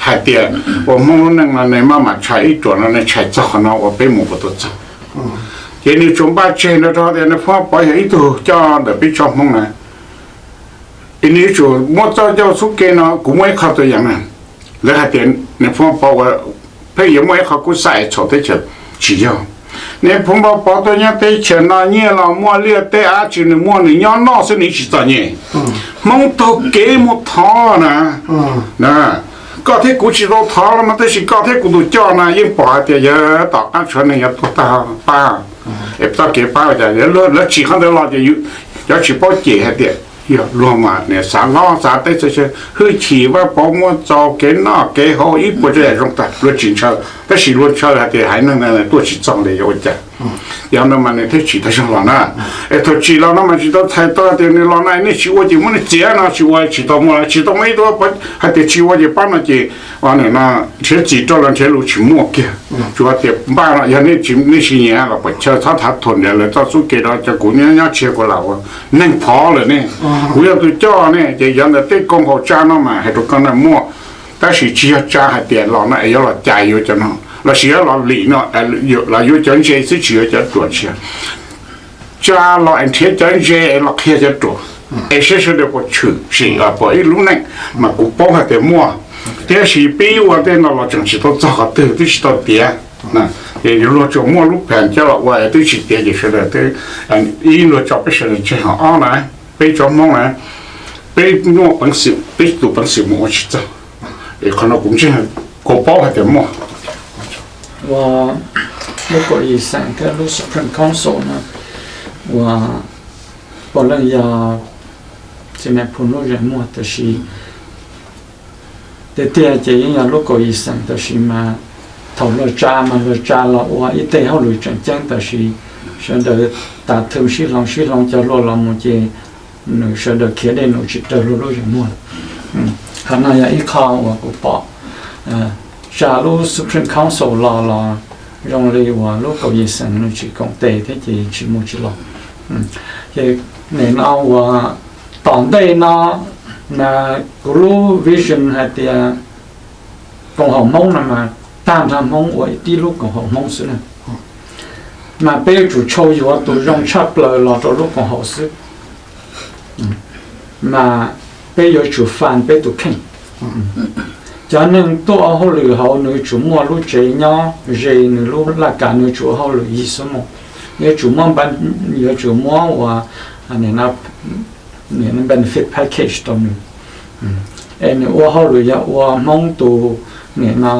hais tias ua Hmoob lub neej no nws maj mam tshais ib ruam no nws tshais txog qhov no uas peb mus ua tau txog. Ces nws tsuas npaj tseg no rau tias nws phu Vaj Pov yog ib tug coj ntawm peb tsob Hmoob na. Es nws yuav tsum muab txoj coj xub ke no, kuv muaj ib qho tua yees na, lawv hais tias nws phu Vaj Pov ua pheej yuav muaj ib qho kub xaj es txhaum teb chaws, tsis yog. Nws phu Vaj Pov tuaj nyob teb chaws no nyiaj los muaj liaj teb ab tsi nws muaj nws nyob noj xwb nws tsis txom nyem. Hmoob taug kev muaj thov na. Koj thiab kuv tsis tau thov los mas tab sis koj thiab kuv tus coj na yeej pom hais tias yog tom qab tshuav neeg yuav tuag tag pab, es txoj kev pab cas lawv tsim qhov ntawd los ces cov tsis paub cem hais tias yog luag mas niam xav hlob xav teb txhua chaw hwj chim Vaj Pov muab txaus kev noj kev haus ib puas tsav yam zoo tag luag tsis ntshaw, tab sis luag ntshaw hais tias haiv neeg tuaj tsis txog li yuav ua cas. Yog no mas nws thiaj tsim tag zog los na. Es thaum tsim los no mas tsis tau txhais tau tias nws los no nej tsis ua ces muab nws txiav no tsis ua tsis tau muaj tsis tau muaj ib tug hais tias tsis ua ces pab no ces nrhiav txim rau los nrhiav lus tsis muaj kiag. Tsuas tias npaj no yog nej tsis nyiam los puas chaw txhob thav thuam nrhiav lawv txoj xub ke rau cov kuv nyob nyob tsis yog kuv lam ua neeg phov lawm ne. Kuv yog tus coj ne ces yog ntawm tej koom haum tsa no mas hais rau koj na muaj, tab sis tsis yog tsa hais tias los no es yuav los cais yuav cov no lossis yuav los lim no los yuav cov ntse xwb tsis yuav cov ruam tsis yog. Tsa los es nrhiav cov ntse es los qhia cov ruam es saib sawv daws puas tshwm sim puas ib lub neej. Mas kuv paub hais tias muaj, tiam sis peb ua tej no los tseem tsis tau txog qhov twg twb tsis tau tiav. Ces luag tsuas muaj lub plan coj los ua es twb tsis tiav ces sawv daws twb ib luag tso peb sawv daws tseg ho ob na, peb tsob Hmoob na, peb muaj peev xwm peb tus peev xwm mus ua tsis txog. Es qhov no kuv ntseeg, kuv paub hais tias muaj. Ua lub kaum yim xeem thiab lub Supreme Council no ua puav leej yog txiv Nais Phoo lub zeem muag tab sis tiag tiag ces yeej yog lub kaum yim xeem tab sis mas thaum luag tsa mas luag tsa los ua ib teg hauj lwm tseem ceeb tab sis sawv daws tas thw sib hloov sib hloov cog luag los mus ces nws sawv daws khiav dej num tsis raws luag lub zeem muag. Qhov no yog ib qho uas kuv pom tsa lub Supreme Council los los zoo li uas lub kaum yim xeem nws tsis koom tes thiab ces tsis mus tsis los. Ces nim no uas tom ntej no mas kuv lub vision hais tias koom haum Hmoob no mas tag nrho Hmoob ua ib tib lub koom haum Hmoob xwb na. Mas peb yuav tsum tshau yuav tus zoo tshaj plaws los rau lub koom haum xwb. Mas peb yuav tsum fund peb tus kheej. Cov neeg tuaj ua hauj lwm hauv nws yuav tsum muaj lub tsev nyob ze nws lub laj kam nws yuav tsum ua hauj lwm yim xuab moos. Yuav tsum muab, yuav tsum muab ua benefit package rau nws. Es nws ua hauj lwm yog ua Hmoob tus nim no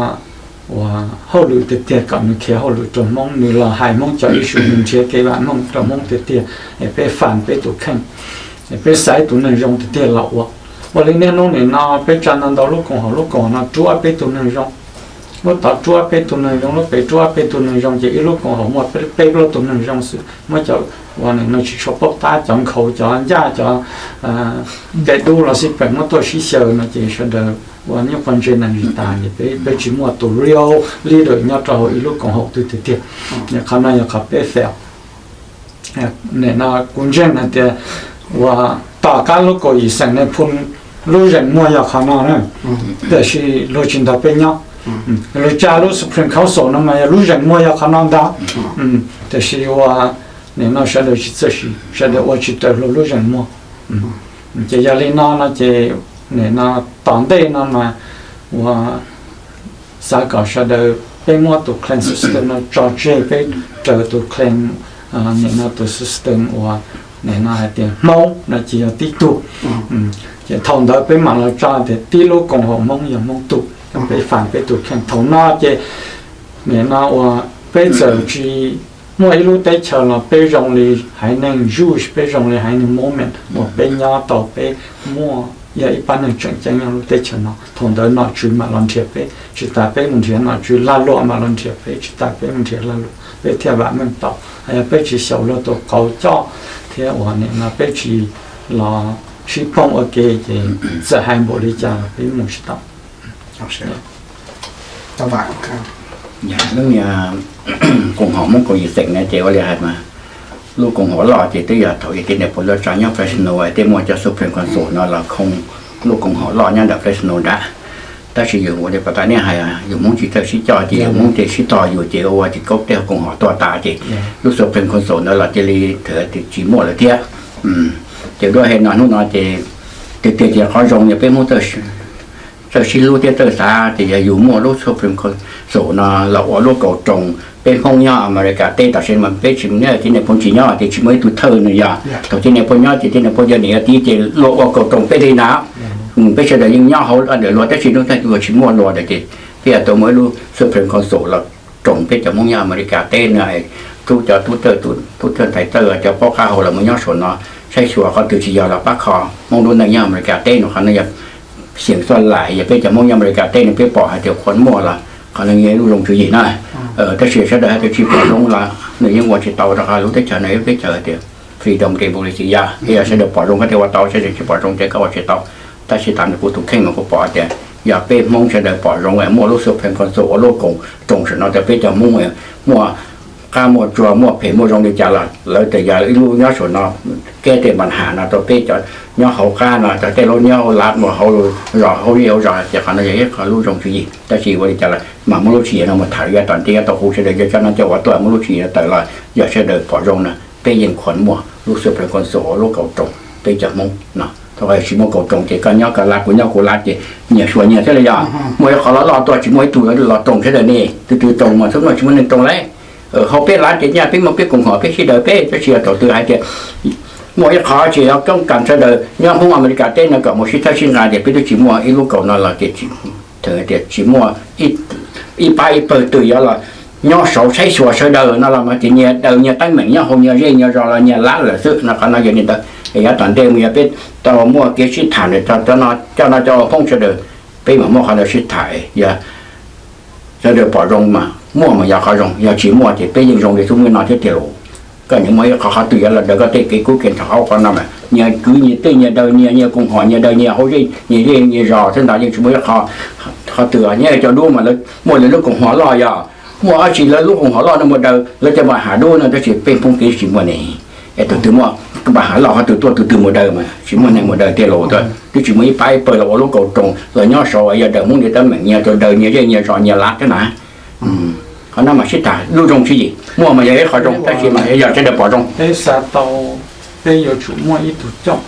ua hauj lwm tiag tiag kom nws khiav hauj lwm rau Hmoob, nws los hais Hmoob cov issue, nws nrhiav kev vam meej rau Hmoob tiag tiag. Es peb fund peb tus kheej, es peb xaiv tus neeg zoo tiag tiag los ua. Ua li niaj hnub nim no peb tsa ntau ntau lub koom haum, lub koom haum no ruab peb tus neeg zoo, lub tod ruab peb tus neeg zoo, lub pem ruab peb tus neeg zoo, ces ib lub koom haum muaj peb plaub tug neeg zoo xwb. Muab cov uas nim no tsis tshua paub tab, cov nkhaus, cov ncaj, cov nte dub los xij peem muab tuaj sib xyaw no ces sawv daws ua nyuj quav ntse nees tsis tas, ces peb tsis muaj tus real leader nyob rau hauv ib lub koom haum twg tiag tiag. Qhov no yog qhov peb fail. Nim no kuv ntseeg hais tias uas tom qab lub kaum yim xeem Nais Phoo Lub zeem muag yog qhov no na, tiam sis luag tsis nrog peb nyob. Luag tsa lub Supreme Council no mas yog lub zeem muag yog qhov no ntag. Tiam sis ua nim no sawv daws tsis txawj siv, sawv daws ua tsis raws luag lub zeem muag. Ces yog li no no ces nim no tom ntej no mas ua xav kom sawv daws peb muab tus claim system no tso tseg, peb raws tus claim, nim no tus system uas nim no hais tias Hmoob no ces yog tib tug. Ces thaum ntawd peb mam los tso tias tib lub koom haum Hmoob yog Hmoob tug, peb fas peb tus claim. Thaum no ces nim no uas peb txawm tsis muaj ib lub teb chaws los peb zoo li haiv neeg Jewish, peb zoo li haiv neeg Mormon uas peb nyob tau, peb muaj, yog ib pab neeg tseem ceeb nyob lub teb chaws no. Thaum ntawd nom tswv mam los nrhiav peb, tsis tas peb mus nrhiav nom tswv lag luam mam los nrhiav peb, tsis tas peb mus nrhiav lag luam peb thiaj vam meej tau. Yog peb tsis xyaum luag tus qauv coj thiab uas nim no peb tsis los sib poob ua ke ces txawm hais npaum li cas los peb mus tsis tau. Lub koom haum Hmoob koom yim xeem na ces ua li hais mas lub koom haum loj ces twb yog thaum ub tib neeg puav leej tso nyob Fresno, tej muaj cov Supreme Council no los khoo lub koom haum loj nyob ntawm Fresno nrad. Tab sis yus ua li pas tas nej hais, yus Hmoob tsis txawj sib coj ces yus Hmoob ces sib tog yus ces ua tsis kaub tej koom haum tuag tas ces lub Supreme Council ntawd los cia li tsis muaj lawm thiab. Ces dua he no hnub no ces tiag tiag ces qhov zoo yog peb Hmoob txawj sib hlub thiab txawj xav ces yog yus muaj lub Supreme Council no los ua lub kaum roos peb Hmoob nyob Amelikas teb. Tam sim no peb tsis, nej tib neeg Hmoob tsis nyob ces tsis muaj ib tug thawj nws yog thaum tib neeg Hmoob nyob ces tib neeg Hmoob yog niam yog txiv ces luag ua kaum roos peb li na. Peb sawv daws yeej nyob hauv ntawm luag tab sis hnub no luag tsis muaj luag ntawd ces peb yuav tau muaj ib lub Supreme Council los roos peb cov Hmoob nyob Amelikas teb no. Rub cov tub txawj, tub txawj ntxhais txawj, cov paub qab hau los mus nyob saum no saib xyuas qhov twg tsis yog los pab kho Hmoob lub neej nyob Amelikas teb no. Qhov no yog xyeem xoj laim yog peb cov Hmoob nyob Amelikas teb no peb pom hais tias qhuas muaj los qhov no yog lub zoo tswv yim na. Tab sis sawv daws hais tias tsis pom zoo los nws yeej ua tsis tau rau qhov lub teb chaws no yog teb chaws hais tias freedom democracy yog, yog sawv daws pom zoo koj thiaj ua tau, sawv daws tsis pom zoo ces koj ua tsis tau. Tab sis tam sim no kuv tus kheej mas kuv pom tias yog peb Hmoob sawv daws pom zoo muaj lub Supreme Council ua lub koom roos saum no rau peb cov Hmoob muaj qab muaj tsuag muaj phem muaj zoo li cas los lawv tias yog ib lub nyob saum no, kev tej npa ham no rau peb cov nyob hauv qab no, cov tej lub nyob hauv lav mus hauv zos hauv zej hauv zos ces qhov no yog ib qho lub zoo tswv yim. Tab sis ua li cas los mas muaj lub tswv yim no mus tham yuav tom ntej yuav tau hu sawv daws yog cov no coj ua tuaj muaj lub tswv yim no tawm los yog sawv daws pom zoo no peb yeej qhuas muaj lub Supreme Council ua lub kaum roos peb cov Hmoob no. Thaum tsis muaj kaum roos ces koj nyob koj lav kuv nyob kuv lav ces nyias suav nyias thiab li yog. Muaj ib qho loj loj tuaj tsis muaj ib tug los roos sawv daws ne, tus twg roos mas txhua muaj tsis muaj neeg roos li. Hauv peb lav ces nyaj peb muaj peb koom haum peb sib daws peb, tab sis yog thaum twg hais tias muaj ib qho tsis yog koob kas sawv daws nyob Hmoob Amelikas teb no kom mus sib txhawb sib nqa ces peb twb tsis muaj ib lub kaum no los ces tias tsis muaj ib pab ib pawg twg yuav los nyob saud saib xyuas sawv daws no los mas ces nyias daws nyias teeb meem nyob hauv nyias zej nyias zos los nyias lav lawm xwb no. Qhov no yog li ntawd, yav tom ntej mus yog peb tau muaj kev sib tham coj no coj ua Hmoob sawv daws, peb mam muab qhov ntawd sib tham, yog sawv daws pom zoo mas muaj mas yog qhov zoo, yog tsis muaj ces peb yeej zoo li xub ntiag no thiab tiag lauj. Koj nyias muaj ib qho qhov twg yuav los daws koj tej kev kub kev nrho hauv qhov no mas nyias kwv nyias tij nyias daws nyias, nyias koom haum nyias daws nyias hauv zej nyias zej nyias zos xwb ntag, yeej tsis muaj ib qho qhov twg. Nyob cov dub mas lawv muaj lawv lub koom haum loj, yog muaj dab tsi lawv lub koom haum loj no mus daws lawv cov npa ham dub no, tab sis peb Hmoob kev tsis muaj ne. Es tus twg muaj npa ham loj qhov twg tuaj tus twg mus daws mas tsis muaj neeg mus daws tiag lauj. Twb tsis muaj ib pab ib pawg los ua lub kaum roos los nyob saud yog daws Hmoob nyias teeb meem nyias daws nyias zej nyias zos nyias lav thiab na. Qhov no mas sib tham lub zoo tswv yim, muaj mas yog ib qho zoo, tab sis mas yog sawv daws pom zoo. Peb xav tau, peb yuav tsum muaj ib tug coj.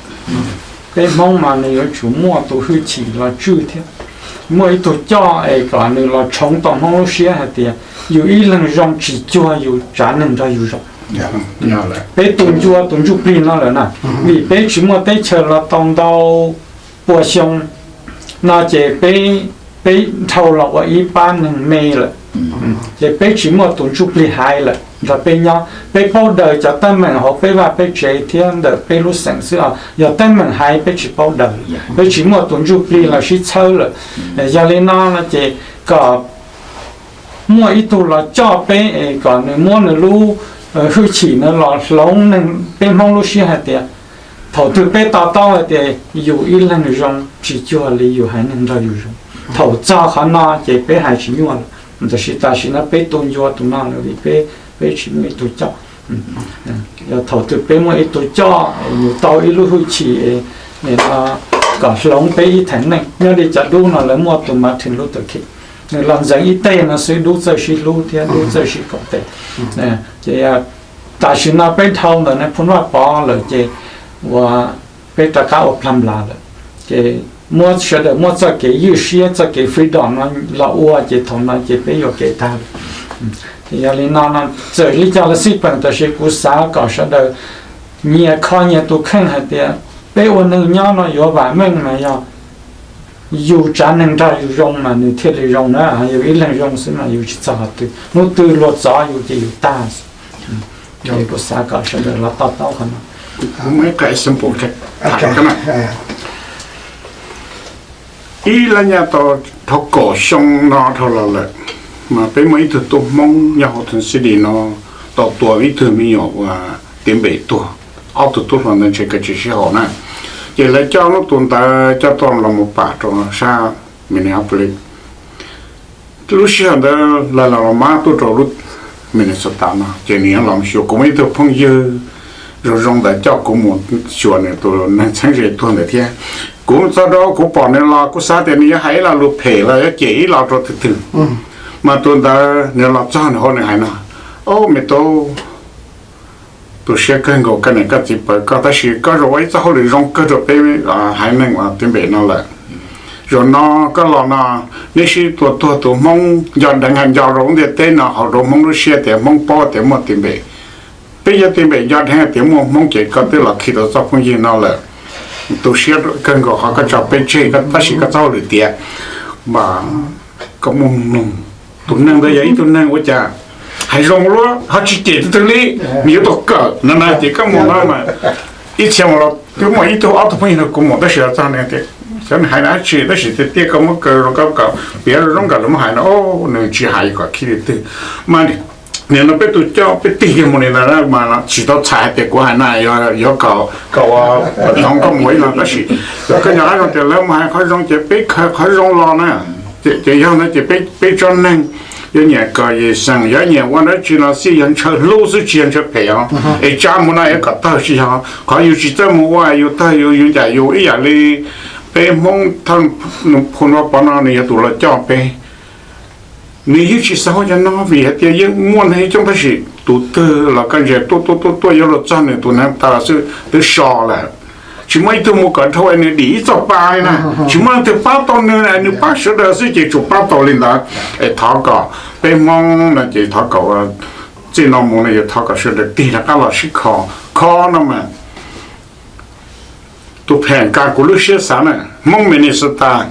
Peb Hmoob mas nws yuav tsum muaj tus hwj chim los tswj thiab, muaj ib tug coj es kom nws los tshoov tau Hmoob lub siab hais tias yus ib leeg zoo tsis cuag yus tsav neeg nrog yus zoo. Peb tu ncua tus ntsuj plig no lawm na, vim peb tsis muaj teb chaws los tau ntau pua xyoo no ces peb, peb dhau los ua ib pab neeg me lawm. Ces peb tsis muaj tus ntsuj plig haiv lawm nrog peb nyob, peb paub daws cov teeb meem hauv peb vaj peb tsev thiab ntawm peb lub xeem xwb os. Yog teeb meem haiv peb tsis paub daws, peb tsis muaj tus ntsuj plig los sib txhawb lawm. Yog li no no ces kom muaj ib tug los coj peb es kom nws muab nws lub hwj chim nws los hloov neeg peb Hmoob lub siab hais tias thaum twg peb to taub hais tias yus ib leeg zoo tsis cuag li yus haiv neeg nrog yus zoo. Thaum txog qhov no ces peb hais tsis nyuaj lawm, tab sis tam sim no peb tu ncua tus no lawm vim peb, peb tsis muaj ib tug coj. Yog thaum twg peb muaj ib tug coj, yus tau ib lub hwj chim, nim no kom hloov peb ib theem neej. Nyob li cov dub no lawv muaj tus Martin Luther King, nws los ntxeev ib teg no xwb, dub txawj sib hlub thiab dub txawj sib koom tes. Ces tam sim no peb dhau ntawm Nais Phoo Vaj Pov lawm ces uas peb rov qab ua plag nplas lawm, ces muab sawv daws muab txoj kev ywj siab, txoj kev freedom no los ua, ces thaum no ces peb yuam kev tag lawm. Ces yog li no no, txawm li cas los xij peem, tab sis kuv xav kom sawv daws nyias kho nyias tus kheej hais tias peb ua neeg nyob no yuav vam meej mas yog yus tsav neeg nrog yus zoo mas nws thiaj li zoo na. Yus ib leeg zoo xwb mas yus tsis txog qhov twg, hnub twg luag txov yus ces yus tag. Ces kuv xav kom sawv daws los to taub qhov no. Ib lab nyaj tau dhau kaum xyoo no dhau los lawm, mas peb muaj ib tug tub Hmoob nyob Halton City no tau tua ib tug me nyuam uas tiav npem tuag, ob tug tub hluas ntawd ntshe kav tsij sib haum na. Ces lawv coj lub tus ntawd coj tuaj los mus pam rau sab Minneapolis. Lub sij hawm ntawd lawv los mab tuaj rau lub Minnesota no, ces nws los xyuas. Kuv muaj ib tug phooj ywg zoo zoo ntawd coj kuv mus xyuas nws tus neeg txheeb ze tuag ntawd thiab. Kuv txog rau kuv pom nws los kuv xav tias nws yuav hais ib lo lus phem los yuav cem ib lo rau twg twg, mas tus ntawd nws los txog nws hauv nws hais no, Au me tub, tu siab kawg nkaus koj niam koj txiv pawv koj, tab sis koj zoo ua ib txoj hauj lwm zoo kawg rau peb haiv neeg uas tiav npem no lawm. Zaum no koj los no, neb sib tua tuag tus Hmoob nco dheev hais nco rau lub ntiaj teb no, haum rau Hmoob lub siab tias Hmoob paub tias muaj tiav npem. Peb cov tiav npem nco dheev tias muaj Hmoob ces koj twb los khi tau txoj phooj ywg no lawm. Tu siab kawg nkaus qhov koj tso peb tseg, tab sis koj txoj hauj lwm tiav, mas koj muaj mloog. Tus neeg ntawd yog ib tug neeg ua cas hais zoo luaj, ho tsis cem twg twg li, nws yuav tau kawm no na. Ces koj mus no mas ib txhia mus los twb muaj ib tug ob tug phooj ywg no kuv mus, tab sis los txog nws tias xyov nws hais dab tsi, tab sis tiag tiag koj muab kaw rau koj kom piav zoo zoo nkawd los muab hais no, nws tsis hais kom khib li twg. Mas nim no peb tus coj peb tig kiag mus li ntawd mas tsis tau txhais hais tias kuv hais na yog kom ua txoov koj mus ib no, tab sis koj nco qab zoo tias lawv mus hais qhov zoo ces peb khaws qhov zoo los na. Ces yog ntawd ces peb tsob neeg yuav nyiam kawm yim xeem, yuav nyiam ua dab tsi los xij yog ntshaw hlub xwb tsis yog ntshaw phem os. Es tsa mus no es kom tawg tsis yog, qhov yus tsis txawj mus ua yus tawg yus, yus ncaim yus ib yam li peb Hmoob thawj Phoo Vaj Pov no nws yog tus los coj peb. Nws yeej tsis xav ua cov no vim hais tias yeej muaj neeg coob tab sis tus twg los koj ntsia tuaj tuaj tuaj tuaj yuav luag txog nws tus neeg tas xwb twb so lawm. Tsis muaj ib tug mus kom dhau es nws dim ib txoj pa li na. Tsis muaj leej twg pab tau nws, nws pab sawv daws xwb ces tsuas pab tau li ntawd. Es thov kom peb Hmoob no ces thov kom txij no mus no yog thov kom sawv daws tig rov qab los sib kho, kho no mas tus phem nqa kuv lub siab xav na, Hmoob Minnesota,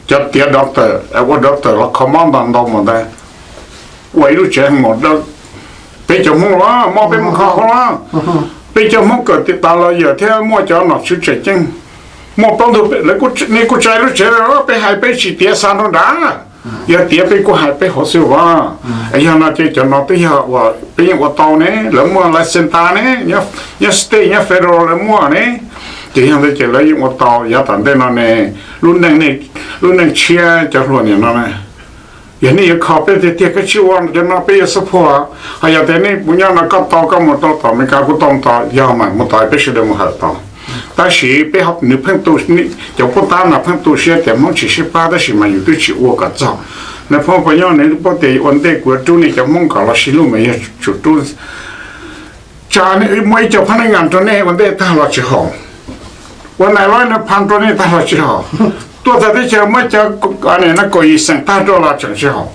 cov tiav doctor, ua doctor los kho mob ntau ntau mus ntawd, ua ib lub tsev mus, peb cov Hmoob los mob peb mus kho hauv los, peb cov Hmoob kawm tas los yawm thiab muaj cov nom tswv tseem ceeb, muaj plaub ntug, nej kuj tsa lub tsev, peb hais peb tsis tiav xa rau nrad, yog tiav peb kuj hais peb hauv xwb as. Yog no ces cov no twb yog uas peb yeej ua tau ne, lawv muaj license tas ne, nyob state nyob federal lawv muaj ne, ces yog ntawd ces lawv yeej ua tau. Yav tom ntej no ne, lub neej, lub neej tshiab cov hluas niam no na, yog nej yuav kho peb tiag tiag koj tsij ua cov no peb yuav support. Ho yog tias nej puas nyob no koj tau koj mus rau tom Amelikas kuv tau mus tau, yog mas mus tau peb sawv daws mus hawm tau. Tab sis peb, nws pheej tu, cov pub tab no pheej tu siab tias Hmoob tsis sib pab tab sis mas yus twb tsis ua kom txog. Nais phoo puas nyob nws paub tias ua ntej kuv yuav rub nej cov Hmoob kom los sib hlub mas yog tsum rub. Tsam muaj ib co phab neej ngas rau nej ua ntej tag los tsis haum, ua nais loj nais phoo rau nej tag los tsis haum, tuaj txog teb chaws muab cov no kaum yim xeem tag rau los tseem tsis haum.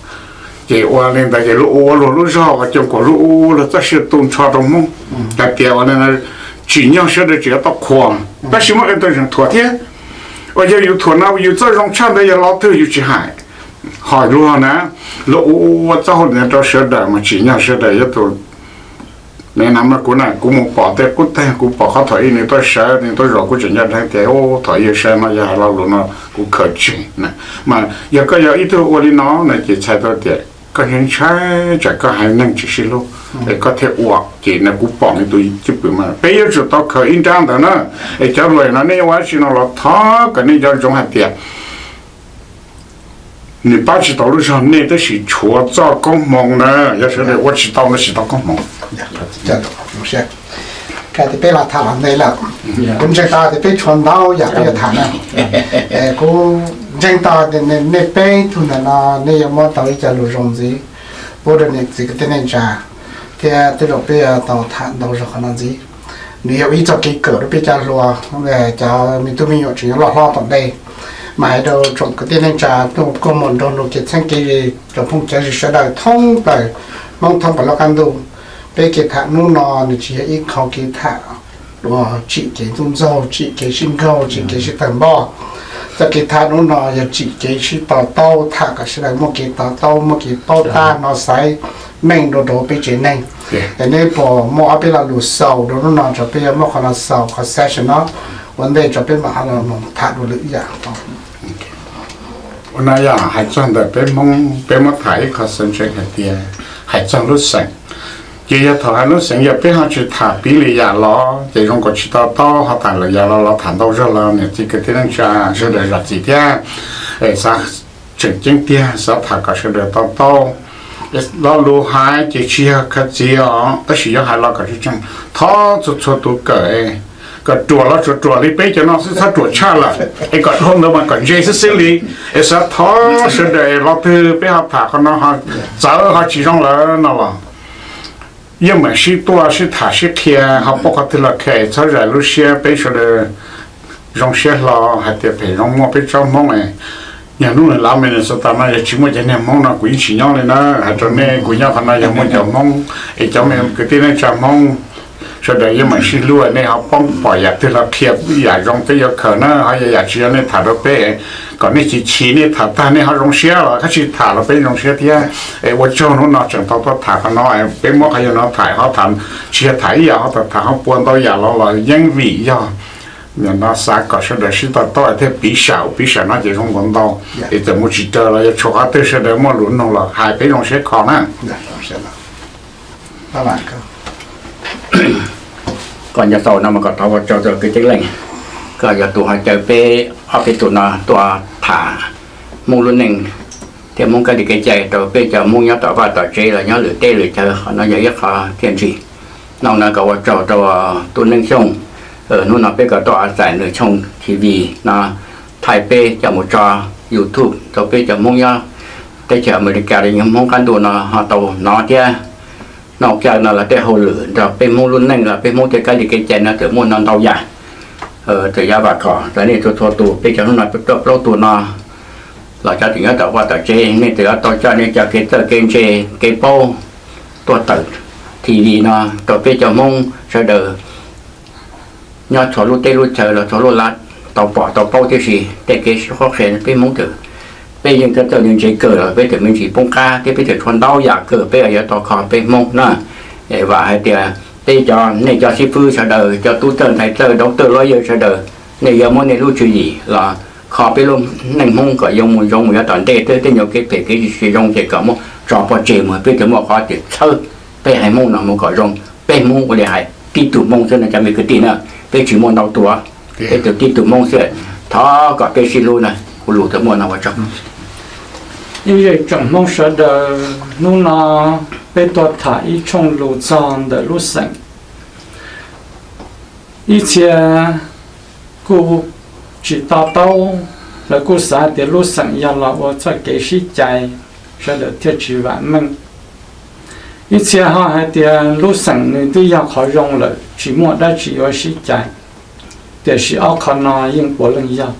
Ces ua li ntawd ces luag ua luag lub zog, ua coom kuas luag ua luag txoj sia tu nrho rau Hmoob, hais tias ua li no tsim nyog sawv daws tseem yuav tau qhuas, tab sis muaj qee tug tseem thuam thiab. Uas yog yus thuam no yus txoj zoo tshaj ntawd yog lo twg yus tsis hais. Ho luag na, luag ua ua txoj hauj lwm rau sawv daws mas tsim nyog sawv daws yuav tus ne na. Mas kuv na kuv mus pom tej qub teg, kuv pom qhov thaum ub nws tuaj sawv nws tuaj zaum kuv tseem nco dheev tias thaum ub yog sawv no yog hais lo lus no kuv khaws tseg na. Mas yog koj yog ib tug ua li no no ces txhais tau tias koj ntshai tsam koj haiv neeg tsis sib hlub es koj thiaj ua, ces no kuv pom nws tus cwj pwm mas peb yuav tsum tau khaws ib nrab ntawd na. Es cov hluas no nej ua dab tsi no los thov kom nej nco ntsoov hais tias nws pab tsis tau lub zog nej tab sis tshuav txoj koob hmoov na, yog sawv daws ua tsis tau no tsis tau koob hmoov. Tias peb los tham los ntev lawm, kuv ntseeg tau tias peb tshuav ntau yam peb yuav tham na. Kuv ntseeg tau tias nej peb tug ntawm no nej yuav muab tau ib co lus zoo ntxiv pub rau niam txiv kwv tij neej tsa, thiab tej zaum peb yuav tau tham ntau zog qhov no ntxiv. Nws yog ib txoj kev kawm rau peb cov hluas, cov me tub me nyuam tseem yuav loj hlob tom ntej. Mas hais rau tsoom kwv tij neej tsa tuaj kuaj mus nrog nug kev txheeb kev ze, tsoom phooj cov ywg sawv daws thoob plaws, Hmoob thoob plaws lub qab ntuj, peb kev tham hnub no nws tsis yog ib qho kev tham uas tsim kev ntxub ntxaug, tsim kev sib nkaug, tsim kev sib tawg npoj. Txoj kev tham hnub no yog tsim kev sib to taub, tham kom sawv daws muaj kev to taub, muaj kev paub tab no xaiv meej rau rau peb tsev neeg. Es neb puas muaj ob peb lo lus xaus rau hnub no, rau peb yuav muab qhov no xaus qhov session no ua ntej tso peb mam ho los tham dua lwm yam. Ua no yog hais txog ntawm peb Hmoob, peb muab tham ib qho xeev tseeb hais tias hais txog lub xeem. Ces yog thaum hais lub xeem yog peb ho tsis tham piv lwm yam los ces zoo nkaus tsis to taub, ho tham lwm yam los los tham ntau zog los niam txiv kwv tij neej tsa sawv daws zam txim thiab. Xav tseem ceeb tiag xav tham kom sawv daws to taub. Lo lus hais ces tsis yog khav txiv os, tab sis yuav hais los kom tseeb tseeb, thov txhua txhua tus kawm, kom ruam los tsuas ruam li peb cov no xwb, txhob ruam tshaj lawm, es kom dhau ntawd mas kom ntse xwb xwb li. Es xav thov sawv daws los twg peb ho tham qhov no ho txawv ho tsis zoo lawm no los yeej meem sib tuaj sib tham sib qhia, ho paub qhov twg los qhia, txhob zais lub siab, peb sawv daws zoo siab hlo hais tias phem zoo muaj peb tsob Hmoob. Yog hnub nws lav Minnesota no yog tsis muaj cov niag Hmoob no kuv yeej tsis nyob li na, hais rau nej, kuv nyob qhov no yog muaj cov Hmoob, es cov me kwv tij neej tsa Hmoob sawv daws yeej meem sib hlub, nej ho paub pom yam twg los qhia, yam zoo peb yuav khaws na, ho yog yam tsis zoo nej tham rau peb, kom nej chim chim, nej tham tag nej ho zoo siab los tab sis tham los peb zoo siab thiab. Es ua tsaug hnub no tseem tau tuaj tham qhov no, peb muab qhov yog no tham ho tham, tsis yog tham ib yam ho tham, tham ho pua ntau yam los los yeej vim yog no xav kom sawv daws sib to taub thiab piv sam, piv sam no ces zoo nkaus ntau. Es txawm mus tsis raws los yog tshuav qhov twg sawv daws muaj lus nug los hais peb zoo siab kho na. Koj nco tau no mas kom thov ua tsaug rau kwv tij Leej, koj yog tus ho caw peb ob peb tug no tuaj tham Hmoob lub neej thiab Hmoob kab li kev cai rau peb cov Hmoob nyob tom vaj tom tsev los nyob lwm teb lwm chaw, qhov no yog ib qho txiaj ntsig. No no kom ua tsaug rau Tub Neej Xyooj. Hnub no peb kom tuaj a txais nws tshooj T V no thaij peb coj mus tso YouTube rau peb cov Hmoob nyob teb chaws Amelikas los yog Hmoob qab ntuj no ho tau hnov thiab noj kiag no los tej hauj lwm nrog peb Hmoob lub neej los peb Hmoob tej kab li kev cai no txawm muaj no ntau yam. Txawm yav vam khom txawm nej txhua txhua tus peb cov hnub no tuaj plaub tug no los cov tseem nyob tom vaj tom tsev, nej txawm yuav tau coj nej cov kev txawj kev ntse, kev paub tuaj tawm T V no rau peb cov Hmoob sawv daws nyob txhua lub teb lub chaw los txhua lub lab tau pom tau paub tib si tej kev sib qhuab qhia peb Hmoob txawm, peb yeej txawj txawj ntse ntse kawg los peb txawm me ntsis poob qab thiab peb txawm tshuav ntau yam kawg peb yuav tau kho peb Hmoob na. Vam hais tias peb cov, nej cov xib fwb sawv daws, cov tub txawj ntxhais txawj, doctor, lawyer sawv daws, nej yuav muab nej lub tswv yim los kho peb lub neej Hmoob kom yuav mus zoo mus yav tom ntej, tej nyuag kev phem kev tsis zoo ces kom muab tso pov tseg mus, peb txawm muaj qhov tias txhawb peb haiv Hmoob no mus kom zoo. Peb Hmoob ua li hais tib tug Hmoob xwb no cov me kwv tij na, peb tsis muaj ntau tus, peb tsuas tib tug Hmoob xwb. Thov kom peb sib hlub na, kuv lus txawm muaj no ua tsaug. Ib zej tsoom Hmoob sawv daws, hnub no peb tuaj tham ib tshooj lus txog ntawm lub xeem. Ib txhia kuj tsis to taub, lawv kuj xav tias lub xeem yog los ua txoj kev sib cais, sawv daws thiaj tsis vam meej. Ib txhia ho hais tias lub xeem nws twb yog qhov zoo lawm, tsis muaj dab tsi yuav sib cais. Tiam sis ob qho no yeej puav leej yog.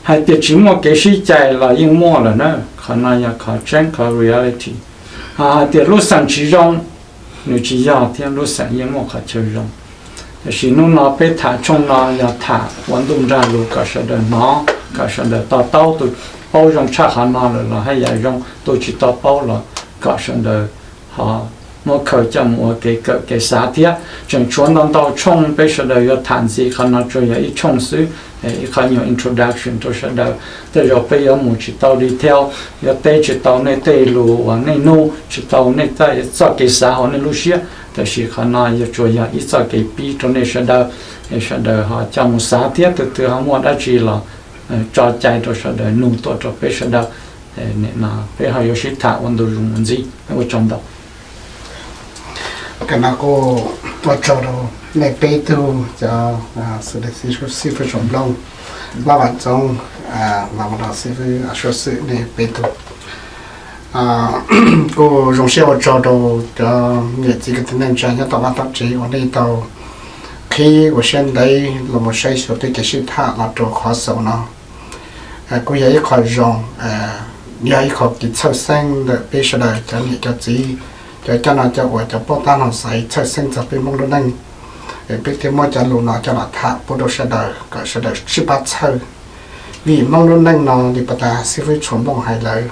Hais tias tsis muaj kev sib cais los yeej muaj lawm na, qhov no yog qhov tseeb, qhov reality. Ho hais tias lub xeem tsis zoo, nws tsis yog thiab, lub xeem yeej muaj qhov chaw zoo. Tiam sis hnub no peb tham tshooj no yog tham ua ntuj nrag lus kom sawv daws hnov, kom sawv daws to taub, tus paub zoo tshaj qhov no lawm los haj yam zoo, tus tsis to paub los kom sawv daws ho muab khaws coj mus ua kev kawm kev xav thiab. Tseem tshuav ntau ntau tshooj peb sawv daws yuav tham ntxiv, qhov no tsuas yog ib tshooj xwb, ib qho nyuag introduction rau sawv daws. Tej zaum peb yuav mus tsis tau detail, yuav teb tsis tau nej tej lus uas nej nug, tsis tau nej txoj kev xav hauv nej lub siab. Tiam sis qhov no yuav tsuas yog ib txoj kev pib rau nej sawv daws, sawv daws ho coj mus xav thiab, tus twg ho muaj dab tsi los tso cai rau sawv daws nug tuaj rau peb sawv daws. Nim no peb ho yuav sib tham ua ntu zus mus ntxiv, ua tsaug ntau. Kawg no kuj Ua tsaug rau nej peb tug cov xib fwb tsoom nplooj, Vaj Vam Txoov, Vam Vam Dov, xib fwb Suav Xwm, nej peb tug. Kuj zoo siab ua tsaug rau cov niam txiv kwv tij neej tsa nyob tom vaj tom tsev uas nej tau qhib ua siab ntev los mus saib xyuas tej kev sib tham los rau qhov xaus no. Kuj yog ib qho zoo, yog ib qho kev txhawj xeeb ntawm peb sawv daws cov niam cov txiv, cov coj noj coj ua, cov paub tab no xaiv txhawj xeeb txog peb Hmoob lub neej. Peb thiaj muab cov lus no coj los tham pub rau sawv daws kom sawv daws sib pab txhawj. Vim Hmoob lub neej no li pas tas xib fwb Tshuas Nplooj hais lawm,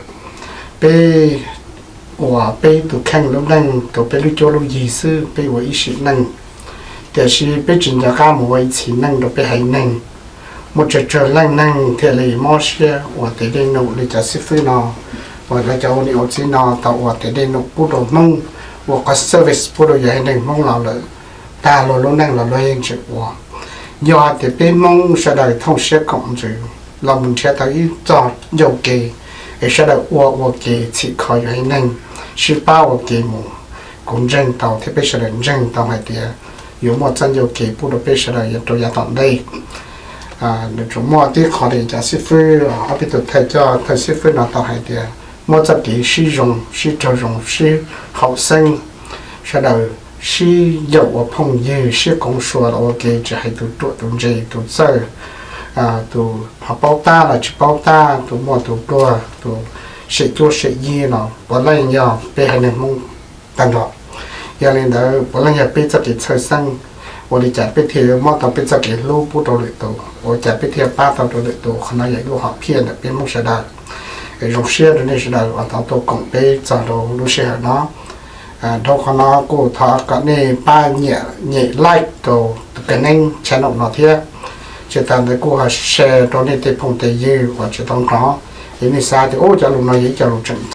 peb ua peb tus kheej lub neej rau peb lub cuab lub yig xwb, peb ua ib sim neej, tiam sis peb tsis nco qab mus ua ib txhis neej rau peb haiv neeg. Muaj tsawg tsawg leej neeg thiaj li mob siab ua tes dej num li cov xib fwb no, uas lawv cov ua niam ua txiv no tau ua tes dej num pub rau Hmoob, ua qhov service pub rau yog haiv neeg Hmoob los lawm, tag luag lub neej los luag yeej tseem ua. Yog hais tias peb Hmoob sawv daws thooj siab koom ntsws los mus nrhiav tau ib txoj ncauj ke es sawv daws ua ua ke txhim kho yus haiv neeg, sib pab ua ke mus, kuv ntseeg tau thiab peb sawv daws ntseeg tau hais tias yuav muaj txoj ncauj ke pub rau peb sawv daws rau yav tom ntej. Nws tsuas muaj tib qho li cov xib fwb, ob peb tug thawj coj thawj xib fwb no tau hais tias muab txoj kev sib zoo sib raug zoo sib haum xeeb, sawv daws sib yaum ua phooj ywg, sib qoov suas los ua ke, tsis hais tus ruam tus ntse, tus txawj, tus ho paub tab los tsis paub tab, tus muaj tus pluag, tus sem cuab sem yig los puav leej yog peb haiv neeg Hmoob tag nrho. Yog li ntawd puav leej yog peb txoj kev txhawj xeeb, ua li cas peb thiaj muab tau peb txoj kev hlub pub rau lwm tus, ua cas peb thiaj pab tau rau lwm tus. Qhov no yog ib lub hom phiaj ntawm peb Hmoob sawv daws. Zoo siab rau nej sawv daws uas tau tuaj koom peb txog rau lub sij hawm no. Dhau qhov no kuj thov kom nej pab nyem like rau tus Ka Neeb channel no thiab. Tsis tas ntawd kuj ho share rau nej tej phooj tej ywg uas tsis tau hnov, es nej xav tias ub cov lus no yog ib co lus tseem